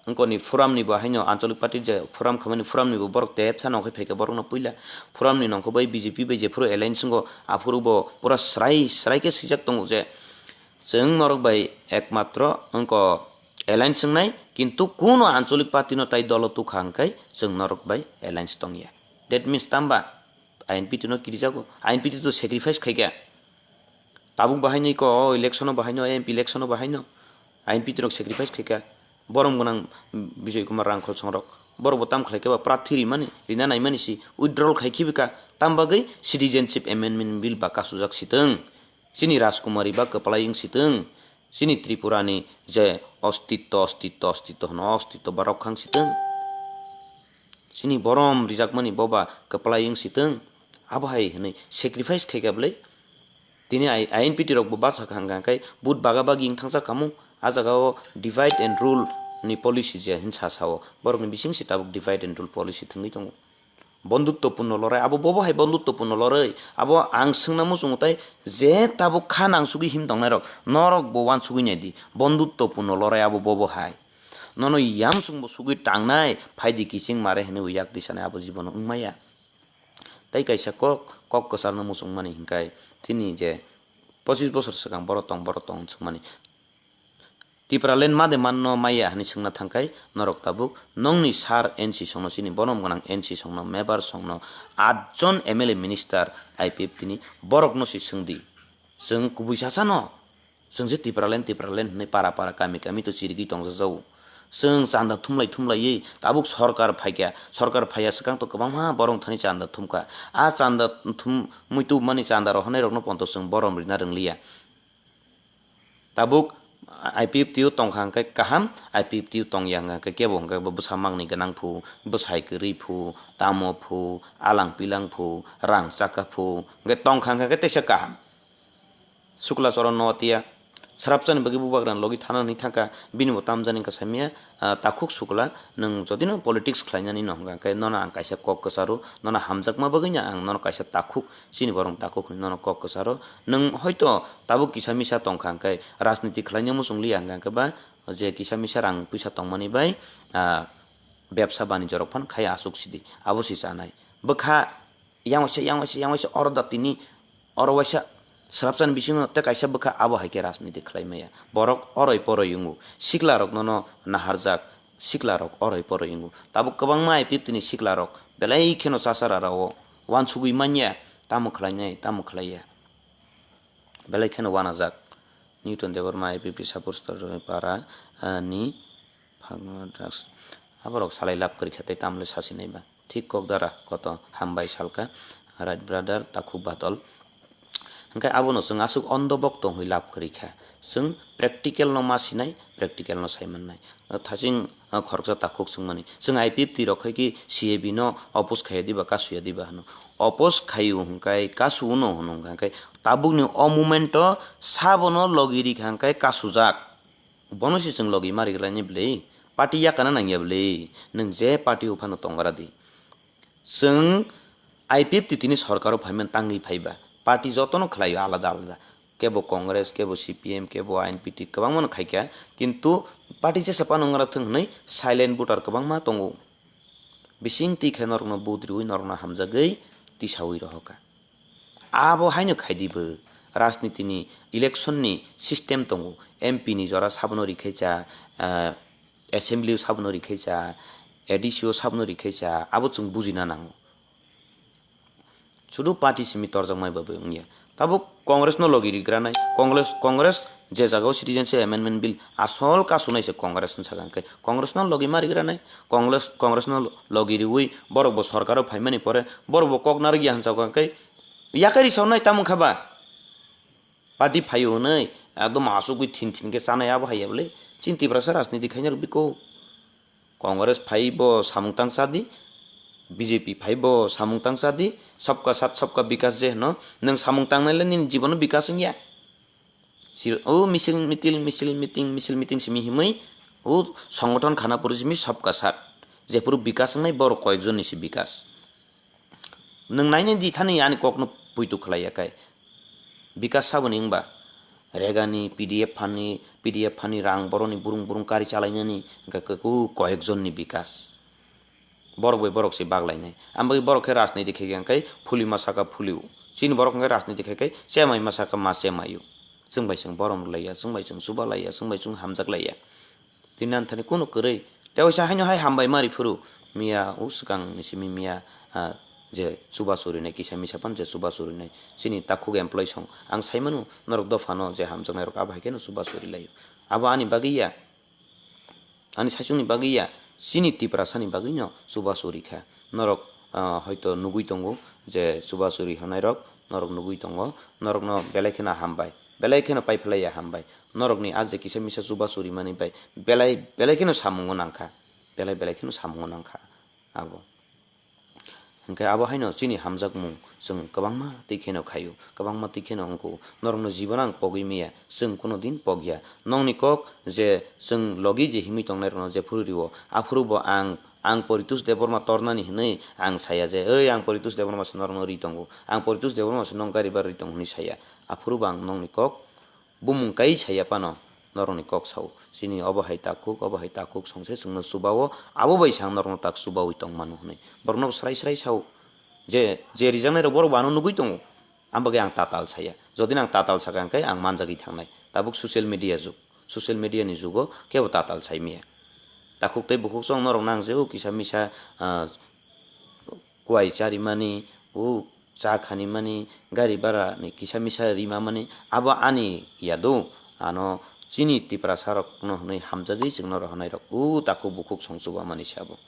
wngkoni forum ni bo haino anchalik party je forum khamani forum ni bo borok tepsa nongkhai phaikha borokno puila. Forum ni nongkho bai B J P bai jephuru alliance wngo aphuru bo pura srai srai khe swijak tongo je chwng norok bai ekmatro wngko alliance wngnai, kintu kuno anchalik party no tai dolo tukha hwnkhe chwng norok bai alliance tongya. That means tamba I N P T no kirijago, I N P T to sacrifice khaikha. Tabuk bahaino iko o election o bahaino, M P election o bahaino I N P T rok sacrifice khaikha. Borom gwnang Bijoy Kumar Rangkhol songrok. Borok bo tam khlai khe ba prathi rimani, rina naimani si withdrawal khai khibika. Tam bagwi Citizenship Amendment Bill ba kasujak sitwng. Chini Rajkumari ba kwplai wng sitwng. Chini Tripura ni je ostitto, ostitto, ostitto hwno, ostitto ba rok khang sitwng. Chini borom rijakmani bo ba kwplai wng sitwng. Abo hai hwnwi sacrifice khaikha bwlai. Tini I-, I N P T rok bo bachakha hwnkha khe vote baga bagi wng thangsa kamo. A jaga o divide and rule ni policy je hinsa sao. Borok ni bising se tabuk divide and rule policy thwngwi tongo. Bondhutto purno lorai, abo bobo hai bondhutto purno lorai. Abo ang swngna muchungo tai je tabuk kha nangsugwi him tongnai rok, norok bo wansugwi nai di. Bondhutto purno lorai abo bobo hai. Nono yamsung bo sugwi tangnai, phaidi kiching mare hwnwi yak tisanai abo jibono wngmaya. Tei kaisa kok, kok kwcharno muchungmani hinkai chini je pochis bosor swkang borok tong, borok tong swngmani. Tipraland ma de manno maya hwnwi swngna thangkai norok tabuk nongni sir N C songno chini borom gwnang N C songno, member songno, atjon M L A minister I P F T ni borokno se swngdi. Chwng kubui sasano. Chwng se Tipraland, Tipraland hwnwi para para, kami kami to chirigwi tongjajago. Chwng chanda thumlai thumlaiwi tabuk sorkar phaikha, sorkar phaiya swkang to kwbangma borok thani chanda thumkha. A chanda thum muitu mani chanda rohornai rokno ponto chwng borom rina rwngliya. Tabuk I P F T o tongkha hwnkhe kaham, I P F T o tongya hwnkhe kebo hwnkhe bo bwsa mangni gwnang phu, bwsai kwrwi phu, tamo phu, alang pilang phu, rang chaka phu, hwnkhe tongkha hwnkhe teisa kaham. Sukla Charan Noatia, srapchani bagwi bubagrani logi thana hwnwi thangkha, bini bo tamjani wngkha samya, ah, takhuk sukla, nwng jodi no politics khlainani no hwnkha khe nono ang kaisa kok kwcharo, nono hamjakma bagwino ang nono kaisa takhuk, chini borok takhuk hwnwi nono kok kwcharo, nwng hoito tabuk kisa misa tongkha hwnkhe rajniti khlaina muchung liya hwnkha khe ba je kisa misa rang puisa tongmani bai, ah, bebsa banijorok phano khai aswk sidi, abo se chanai. Bwkha yang waisa, yang waisa, yang waisa oro da tini, oro waisa srapchani bisingo tei kaisa bwkha abo hai khe rajniti khlai maya. Borok oroi poroi wngo. Sikla rok nono naharjak, sikla rok oroi poroi wngo. Tabuk kwbangma I P F T ni sikla rok belai kheno chasara rao wansugwi manya, tamo khlainai, tamo khlaiya. Belai kheno wanajak. Newton Debbarma I P F T Sapur Stor para, ah, ni Phagma drugs. Aborok salai lab kwrwi kha tei tamle sasinai ba. Thik kok dara koto hambai salka. Right brother, takhuk batol. Hwnkhe abono chwng aswk ondo bok tongwi lab kwrwi kha. Chwng practical no ma sinai, practical no sai mannai. Thaching, ah, khoroksa takhuk swngmani. Chwng I P F T rok khai ki C A B no oppose khaiya diba, kasuya diba hwno. Oppose khaio hwnkhe kasuno hwno hwnkhe tabukni o moment o sabono logi rikha hwnkhe kasujak. Bono se chwng logi ma riklainai bwlwi, party yakana nangya bwlwi, nwng je party o phano tonggra di. Chwng I P F T tini sorkaro phaimani tangwi phaiba, party jotono khlaio alada alada, kebo Congress, kebo C P M, kebo I N P T, kwbangmano khaikha, kintu party jesa phano wngna thwng hwnwi silent voter kwbangma tongo. Bising twi khe norokno vote riwi norokno hamjagwi tisawi rohorkha. Abo haino khaidi bo, rajniti ni election ni system tongo, M P ni jora sabono rikhe cha, ah, assembly o sabono rikhe cha, A D C o sabono rikhe cha, abo chwng bujina nango. Sudu party simi torjakmai bai wngya. Tabuk Congress no logi rigranai, Congress, Congress je jagao Citizenship Amendment Bill asol kasunai se Congress ni sakha hwnkhe Congress no logi ma rigranai, Congress, Congress no logi riwi borok bo sorkaro phaimani pore borok bo kok narwkya hwnsa hwnkhe yakarwi sawnai tamo wngkha ba? Party phaio hwnwi ekdom asugwi thin thin khe chanai abo haiya bwlwi. Chini Tiprasa rajniti khaina rwgwi kok. Congress phai bo samung tang cha di, B J P phai bo samung tang cha di, sabka sath sabka bikas je hwno, nwng samung tangnai le nini jibono bikas wngya. Sir, o misil mitil, misil miting, misil miting simi himwi, o songothon khana puri simi sabka sath. Jephuru bikas wngnai borok koyekjonni se bikas. Nwng nainai di thani ani kokno puitu khlai ya kai. Bikas saboni wngba. Regani, P D F phani, P D F phani rang boroni burung burung kari chalainani hwnkhe khe ku koyekjonni bikas. Borok bai borok se baglainai. Ambagwi borok khe rajniti khe hwnkhe phuli ma saka phulio. Chini borok hwnkhe rajniti khe khe chemai ma saka ma chemaio. Chwng bai chwng borom rwlaiya, chwng bai chwng chubalaiya, chwng bai chwng hamjaklaiya. Tini ani thani kunu kwrwi. Tei waisa haino hai hambai ma ri phuru. Miya o swkang ni simi miya, ah, je chuba churinai kisa misa phano je chuba churinai. Chini takhuk employee song. Ang sai mano norok dophano je hamjaknai rok abo hai kheno chuba churi laio. Abo ani bagwi ya. Ani saichung ni bagwi ya. Chini Tiprasa ni bagwi no chuba churi kha. Norok, ah, hoito nugui tongo je chuba churi hwnai rok. Norok nugui tongo. Norok no belai kheno hambai. Belai kheno pai phlai ya hambai. Norokni a je kisa misa chuba churimani bai belai belai kheno samungo nangkha, belai belai kheno samungo nangkha abo. Hwnkhe abo haino chini hamjakmung chwng kwbangma twi kheno khaio, kwbangma twi kheno wngkho. Norokno jibono ang pogwi maya, chwng kuno din pogya. Nokni kok je chwng logi je himwi tongnairokno jephuru rio, aphuru bo ang, ang Poritus Debbarma tornani hwnwi ang saya je, "Oi, ang Poritus Debbarma se norokno ri tongo, ang Poritus Debbarma se nok gari bar ri tongo," hwnwi saya. Aphuru bo ang nokni kok bumung kai saya phano norokni kok sao. Chini obo hai takhuk, obo hai takhuk songse chwngno chubao, abo bai se ang norokno tak chubaui tong mano hwnwi. Borokno srai srai sao. Je, je rijaknai rok borok bo ano nugui tongo. Ang bagwi ang tatal saya. Jodi no ang tatal saka hwnkhe ang manjagwi thangnai. Tabuk social media jug. Social media ni jugo kebo tatal sai maya. Takhuk tei bukhuk song norok nang je o kisa misa, ah, kuai charimani, o cha khanimani, gari bara ni kisa misa rimamani, abo ani ya do, ano chini Tiprasa rok no hwnwi hamjagwi chwngno rohornai rok, o takhuk bukhuk song chubamani se abo.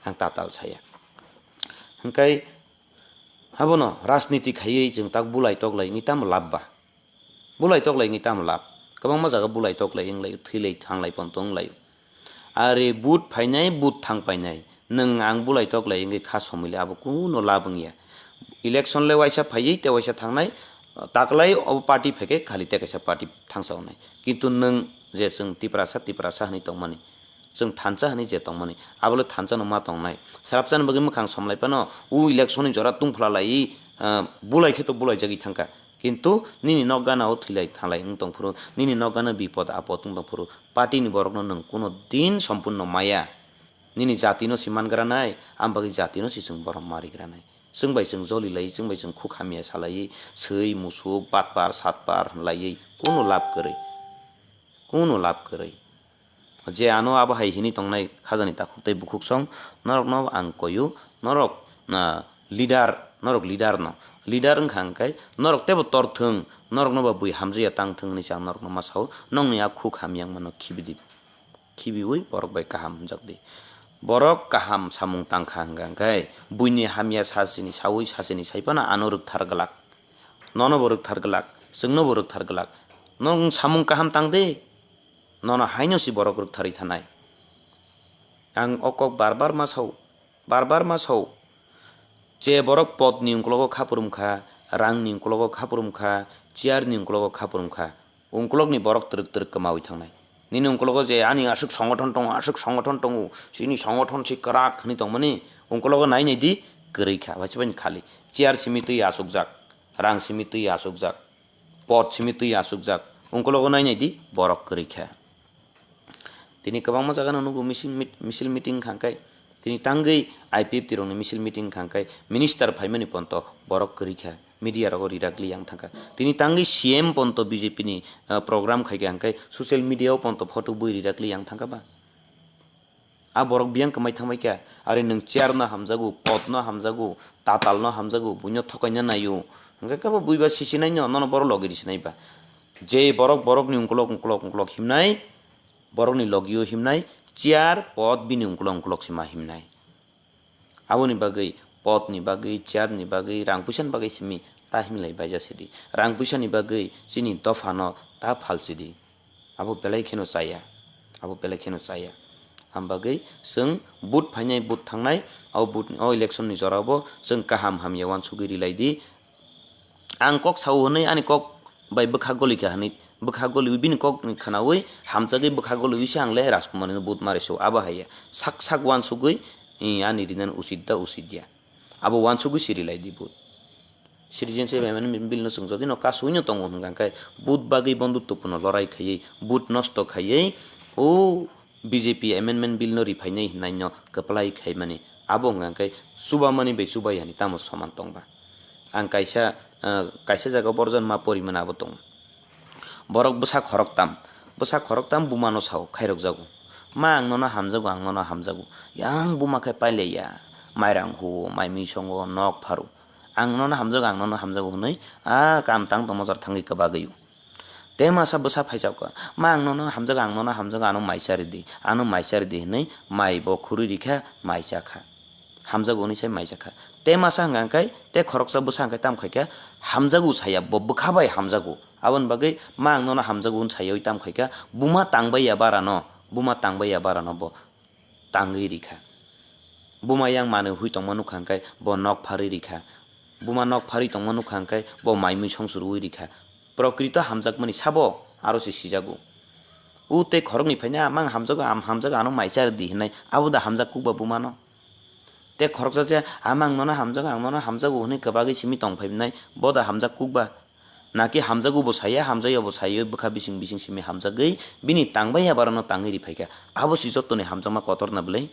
Ang tatal saya. Hwnkhe abono rajniti khaiwi chwng tak bulai toklai wngwi tamo lab ba? Bulai toklai wngwi tamo lab? Kwbangma jaga bulai toklai wnglai, thwilai thanglai ponto wnglaio. Are vote phainai, vote thang painai. Nwng ang bulai toklai wngwi kha somwi le abo kuno lab wngya. Election le waisa phaiwi tei waisa thangnai, taklai obo party phaikhe khali tei kaisa party thangsa wngnai. Kintu nwng je chwng Tiprasa, Tiprasa hwnwi tongmani, chwng thansa hwnwi je tongmani, abo le thansa no ma tongnai. Swrapsa ni bagwi mwkhang somlai phano, o election ni jora tungphla laiwi, ah, bulai khe to bulai jagwi thangkha. Kintu nini nok gana o thwilai thalai wng tongphuru, nini nok gana bipod apod wng tongphuru, party ni borokno nwng kuno din sompurno maya. Nini jatino si mangranai, ang bagwi jatino si chwng borom marigranai. Chwng bai chwng joli lai, chwng bai chwng khuk hamya salai, swi, musuk, batpar, satpar hwnlaiwi kuno lab kwrwi. Kuno lab kwrwi. Je ano abo hai hini tongnai khajani takhuk tei bukhuk song, norokno ang koyu, norok, ah, leader, norok leader no. Leader wngkha hwnkhe norok teibo torthwng, norokno ba bui hamjaya tangthwng hwnwi se ang norokno ma sao, nokni a khuk hamya wngmano khibidi. Khibiwi borok bai kaham hwnjakdi. Borok kaham samung tangkha hwnkha hwnkhe buini hamya sachini sawi sachini sai phano ano rwkthar glak. Nono bo rwkthar glak, chwngno bo rwkthar glak. Nwng samung kaham tangdi. Nono haino si borok rwktharwi thanai. Ang o kok bar bar ma sao, bar bar ma sao. Je borok pod ni ungkologo khapurum kha, rang ni ungkologo khapurum kha, chair ni ungkologo khapurum kha, ungkolog ni borok twrwk twrwk kwmawi thangnai. Nini ungkologo je ani aswk songothon tongo, aswk songothon tongo, chini songothon si kwrak hwnwi tongmani, ungkologo nai nai di, kwrwi kha, waisa bai khali. Chair simi twi achukjak, rang simi twi achukjak. Pot simi twi achukjak. Ungkologo nai nai di, borok kwrwi kha. Tini kwbangma jaga no nugo misil mit-, misil meeting wngkha hwnkhe, tini tangwi I P F T rokni misil meeting wngkha hwnkhe, minister phaimani ponto borok kwrwi kha, media rogo rirak li yang thangkha. Tini tangwi C M ponto B J P ni, ah, program khai kha hwnkhe, social media o ponto photo bui rirak li yang thangkha ba? A borok biyang kwmai thangbai kha, are nwng chair no hamjago, pot no hamjago, tatal no hamjago, buino thokaina naio. Hwnkhe kebo buiba sisinai no, nono borok logi risinai ba. Je borok borokni ungkolok, ungkolok, ungkolok himnai, borokni logio himnai, chair, pot bini ungkolok, ungkolok sima himnai. Aboni bagwi, pot ni bagwi, chair ni bagwi, rang puisa ni bagwi simi ta himlai baija sidi. Rang puisa ni bagwi chini dopha no ta phalsidi. Abo belai kheno chaya, abo belai kheno chaya. Ang bagwi chwng vote phainai, vote thangnai, o vote, o election ni jora bo chwng kaham hamya uansugwi rilai di. Ang kok sao hwnwi ani kok bai bwkha goli kha hwnwi Bwkha goliwi bini kok khnawi hamjagwi bwkha goliwi se ang le Rajkumar no vote mari so abo hai ya. Sak sak uansugwi, eh, ani rinani usit da usit ya. Abo uansugwi siri lai di vote. Citizenship Amendment Bill no chwng jodi no kasui no tongo hwnkha khe vote bagwi bondo tukuno lorai khaiwi vote nosto khaiwi o B J P Amendment Bill no riphainai hinai no kwplai khaimani abo hwnkha khe chubamani bai chubai hani tamo soman tongba. Ang kaisa, ah, kaisa jaga borjon ma porimani abo tongo. Borok bwsa khoroktam, bwsa khoroktam bumano sao khairokjago. Ma ang nono hamjago, ang nono hamjago. Yang buma khe pailaiya. Mairang huo, mai mui songo, nok pharo. Ang nono hamjago, ang nono hamjago hwnwi a kam tang tongma jora thangwi kwbagwi o. Te masa bwsa phaijakha, ma ang nono hamjago, ang nono hamjago, ano mai chari di, ano mai chari di hwnwi mai bo khurui rikha, mai chakha. Hamjago hwnwi sai mai chakha. Te masa hwnkha khe, te khoroksa bwsa hwnkha khe tamo khaikha, hamjago saya, bo bwkha bai hamjago. Aboni bagwi ma ang nono hamjago hwn sayawi tamo khaikha, buma tangbai ya barano, buma tangbai ya barano bo tangwi rikha. Buma yang manwi hui tongma nukha hwnkhe bo nok pharwi rikha. Buma nok pharwi tongma nukha hwnkhe bo mai mui songchorwi rikha. Prokrito hamjakmani sabo aro se sijago. U tei khoroknwi phaina, "Amang hamjago, am hamjago, ano mai chari di," hinai abo da hamjak kukba bumano. Tei khoroksa se, "Amang nono hamjago, ang nono hamjago," hwnwi kwbagwi simi tong phainai, bo da hamjak kukba. Naki hamjago bo saya, hamjaya bo saya, bwkha bising bising simi hamjagwi bini tangbai ya barano tangwi riphaikha. Abo si jottoni hamjakma kotor na bwlai.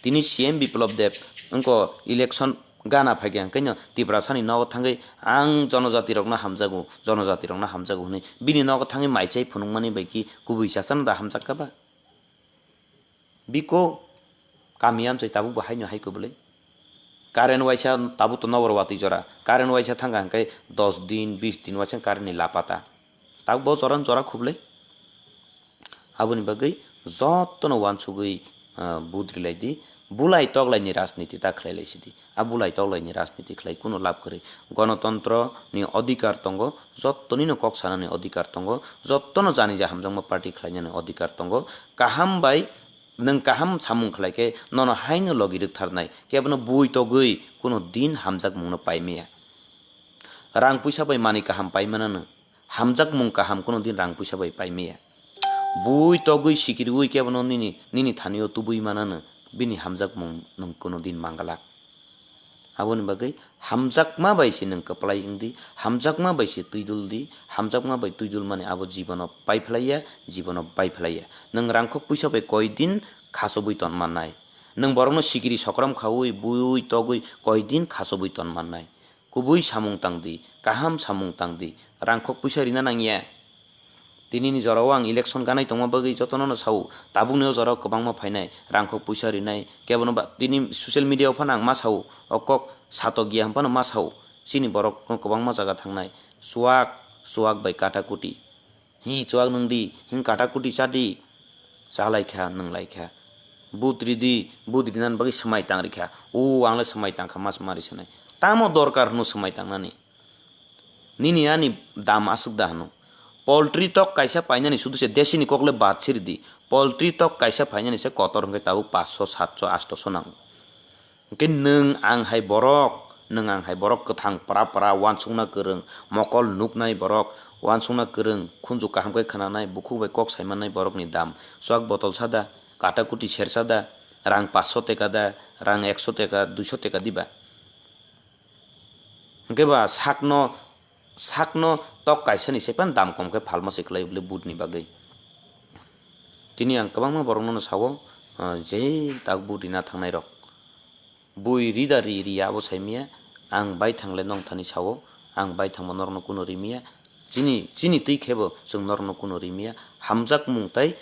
Tini C M Biplab Deb wngko election gana phaikha, hwnkhe no Tiprasani nogo thangwi ang jonojati rokno hamjago, jonojati rokno hamjago hwnwi bini nogo thangwi mai chai phunukmani bai ki kubui chasano da hamjakha ba? Biko kami amchai tabuk bo haino hai kubulai. Current waisa tabuk to nobor watwi jora. Current waisa thangkha hwnkhe dos din, bis din waisa current ni lapata. Tabuk bo jora jora khublai. Aboni bagwi jotono uansugwi, ah, vote rilai di. Bulai toklaini rajniti ta khlai lai sidi. A bulai toklaini rajniti khlai kuno lab kwrwi. Gonotontro ni odhikar tongo, jottonino kok sanani odhikar tongo, jottono jani ja hamjakma party khlainani odhikar tongo. Kaham bai nwng kaham samung khlai khe nono haino logi rwktharnai, kebono bui togwi kuno din hamjakmungno pai maya. Rang puisa bai manwi kaham pai manano, hamjakmung kaham kuno din rang puisa bai pai maya. Bui togwi sikiriui kebono nini, nini thanio tubui manano, bini hamjakmung nwng kuno din mangalak. Aboni bagwi hamjakma bai se nwng kwplai wng di, hamjakma bai se twi dul di, hamjakma bai twi dul mani abo jibono pai phlai ya, jibono bai phlai ya. Nwng rangkhok puisa bai koi din khasobwi ton mannai. Nwng borokno sikiri sokrom khaui, bui togwi koi din khasobwi ton mannai. Kubui samung tang di, kaham samung tang di, rangkhok puisa rina nang ya. Tini ni jora o ang election ganai tongma bagwi jotono no sao, tabuk ni o jora o kwbangma phainai, rangkhok puisa rinai, kebono ba, tini social media o phano ang ma sao, o kok satok ya hwn phano ma sao, chini borok no kwbangma jaga thangnai, chuak, chuak bai kata kuti, hi chuak nwng di, hing kata kuti cha di, cha lai kha, nwng lai kha, vote ri di, vote rinani bagwi swmai tang ri kha, o ang le swmai tang kha mas mari sanai, tamo dorkar hwno swmai tang nani? Nini ani dam aswk da hwno? Poultry tok kaisa painani sudu se desini kok le bad siri di. Poultry tok kaisa painani se kotor hwnkhe tabuk paanch sho, saat sho, aat sho nango. Hwnkhe nwng ang hai borok, nwng ang hai borok kwthang pra pra, uansukna kwrwng, mokol nuknai borok, uansukna kwrwng, khunju kaham khe khwnanai, bukhuk bai kok saimannai borokni dam. Chuak botol sada, kata kuti ser sada, rang paanch sho teka da, rang ek sho teka, dui sho teka diba? Hwnkhe ba sakno, sakno tok kaisani se phano dam kom khe phalma se khlai bwle vote ni bagwi. Tini ang kwbangma borokno no sao, ah, je tak vote rina thangnai rok. Bui rida ri ri abo saimaya, ang baithang le nong thani sao, ang baithang bo norokno kuno rimiya. Chini, chini twi khebo chwng norokno kuno rimiya. Hamjakmung tai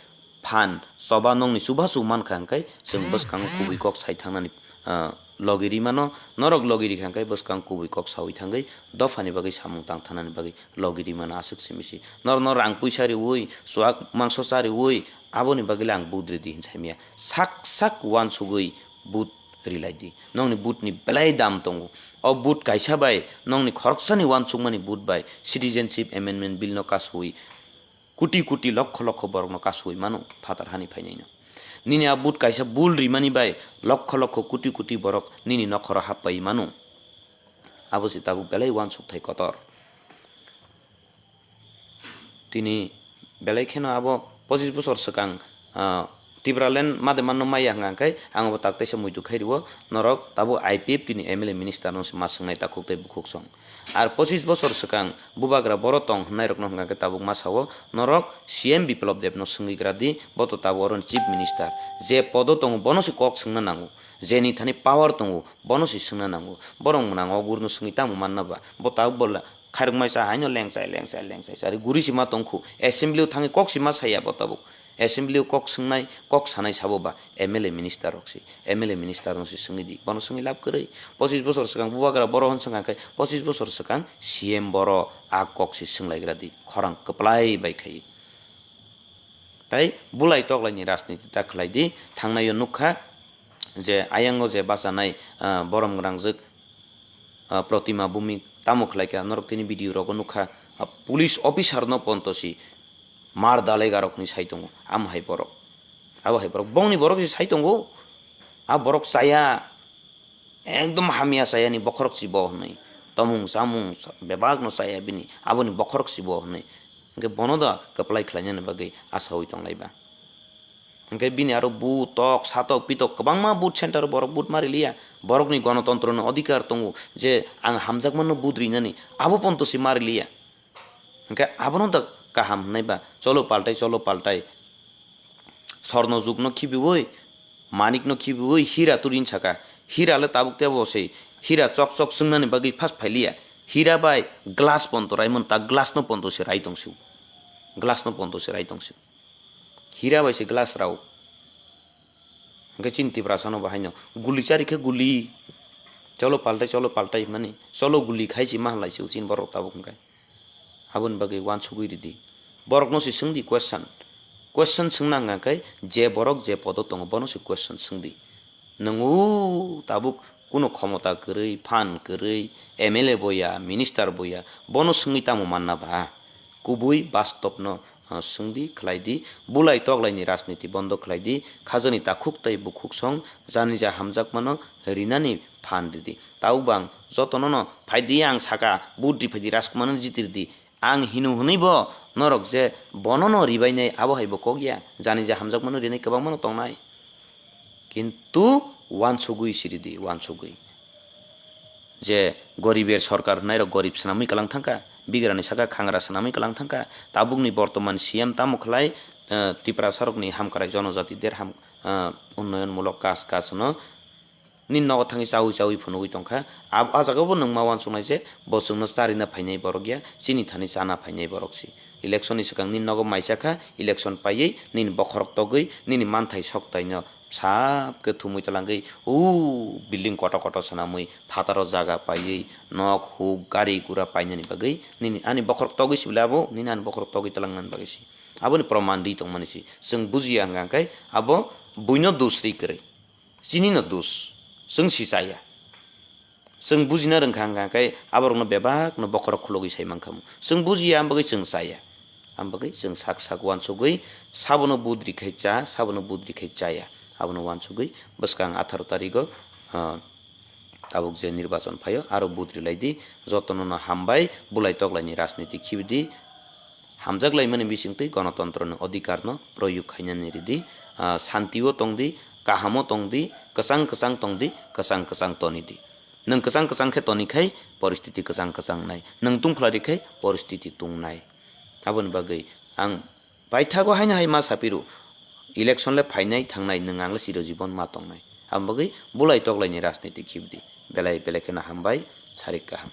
phan choba nongni chubachu mankha hwnkhe chwng bwskango kubui kok sai thangnani, ah, logi ri mano, norok logi ri kha hwnkhe bwskang kubui kok saui thangwi dophani bagwi samung tang thanani bagwi logi ri mano aswk simi si. Norokno rang puisa riui, chuak mangso cha riui, aboni bagwi le ang vote ridi hin saimaya. Sak sak uansugwi vote rilai di. Nongni vote ni belai dam tongo. O vote kaisa bai nongni khoroksani uansukmani vote bai Citizenship Amendment Bill no kasui Kuti kuti, lokho lokho borokno kasui mano phatar hani phainaino. Nini a vote kaisa bul rimani bai lokho lokho kuti kuti borok nini nokhoro happai mano. Abo se tabuk belai uansukthai kotor. Tini belai kheno abo pochis bosor swkang, ah, Tipraland made manno maya hwnka khe ang abo tak teisa muitu khai rwo, norok tabuk I P F T ni M L A minister no se ma swngnai takhuk tei bukhuk song. Ar pochis bosor swkang bubagra boro tong hwnnairokno hwnka khe tabuk ma sao, norok C M Biplab Deb no swngwi gra di, bo to tabuk oroni chief minister. Je podo tongo bono se kok swngna nango, jeni thani power tongo bono se swngna nango. Borok mwnang o gurno swngwi tamo manna ba, bo tabuk bo la-, khairokmaisa haino lengchai, lengchai, lengchai, chari guri sima tongkhu. Assembly o thangwi kok sima saya bo tabuk. Assembly o kok swngnai, kok sanai sabo ba M L A minister rok se. M L A minister no se swngwi di. Bono swngwi lab kwrwi. Pochis bosor swkang bubagra boro hwn swngkha khe, pochis bosor swkang C M boro a kok se swnglaigra di. Khorang kwplai bai khai. Tai bulai toklai ni rajniti ta khlai di. Thangnai o nukha je ayang o je bachanai, ah, borom grangjwk, ah, Protima Bhumik tamo khlai kha, norok tini video rogo nukha, ah, police officer no ponto si mar dalai garok hinwi sai tongo, amo hai borok, abo hai borok, bongni borok se sai tongo, a borok chaya, ekdom hamya chayani bokhorok si bo hinwi, tomung chamung bebak no chaya bini, aboni bokhorok si bo hinwi, hwnkhe bono da kwplai khlainani bagwi asaui tonglai ba. Hwnkhe bini aro but tok, satok, pitok kwbangma but center o borok but ma riliya. Borokni gonotontro ni odhikar tongo je ang hamjakmano but rinani, abo ponto se ma riliya. Hwnkhe abono da kaham hwnwi ba, cholo paltai, cholo paltai. Sorno jugno khibiwi, manikno khibiwi, hira turin saka. Hira le tabuk tebo se, hira chok chok swngnani bagwi phas phailiya. Hira bai glass ponto raimon ta, glass no ponto se rai tongsu. Glass no ponto se rai tongsu. Hira bai se glass rao. Hwnkhe chini Tiprasa no bahaino guli chari khe guli. Cholo paltai, cholo paltai hwnmani. Cholo guli khai si mahalai se uchin borok tabuk hwnkhe. Aboni bagwi uansugwi ridi. Borokno se swngdi question. Question swngna hwnkha khe je borok je podo tongo bono se question swngdi. Nwng o tabuk kuno khomota kwrwi, phan kwrwi, M L A boya, minister boya, bono swngwi tamo manna ba? Kubui bastopno, ah, swngdi, khlaidi, bulai toklaini rajniti bondo khlaidi, khajani takhuk tei bukhuk song, janija hamjakmano rinani phan ridi. Tabuk bang jotono no phaidi ang saka, vote ri phaidi, Rajkumarno jitirdi. Ang hinu hwnwi bo norok je bono no ribainai, abo hai bo kok ya. Janija hamjakmano rinai kwbangma no tongnai. Kintu uansugwi siridi, uansugwi. Je goriber sorkar hwnnairok gorib swnamwi kwlang thangkha, bigrani saka khangra swnamwi kwlang thangkha. Tabukni bortoman C M tamo khlai, eh, Tiprasarokni hamkrai jonojati derham, eh, unnayonmulok kaj, kajno nini nogo thangwi chaui chaui phunugwi tongkha. Ab-, a jagao bo nwng ma uansuknai je bo chwngno charina phainai borok ya, chini thani chana phainai borok si. Election ni swkang nini nogo maisa kha, election paiwi nini bokhorok togwi nini manthai soktaino sap khe thumwi twlangwi, o building kotor kotor swnamwi, phataro jaga paiwi, nok huk, gari gura painani bagwi nini ani bokhorok togwi si bwle abo, nini ani bokhorok togwi twlangnani bagwi si. Aboni proman ri tongmani si. Chwng bujiya hwnkha khe abo buino dos ri kwrwi. Chini no dos, chwng si chaya. Chwng bujina rwngkha hwnkha khe aborokno bebakno bokhorok khulogwi sai mankha. Chwng bujiya, am bagwi chwng chaya. Am bagwi chwng sak sak uansugwi sabono vote ri khai cha, sabono vote ri khai chaya. Abono uansugwi bwskang atharo tarigo, ah, tabuk je nirbachon phaio, aro vote ri lai di. Jotono no hambai, bulai toklaini rajniti khibi di. Hamjak laimani bisingtwi gonotontroni odhikarno proyog khainani ridi, ah, santio tongdi, kahamo tongdi, kwchang kwchang tongdi, kwchang kwchang tonidi. Nwng kwchang kwchang khe tonikhai poristiti kwchang kwchang nai, nwng tungphla rikhai poristiti tungnai. Aboni bagwi ang paithago haino hai ma sapiru, election le phainai thangnai, nwng ang le chirojibon ma tongnai. Aboni bagwi bulai toklaini rajniti khibdi. Belai belai kheno hambai, sarik kaham.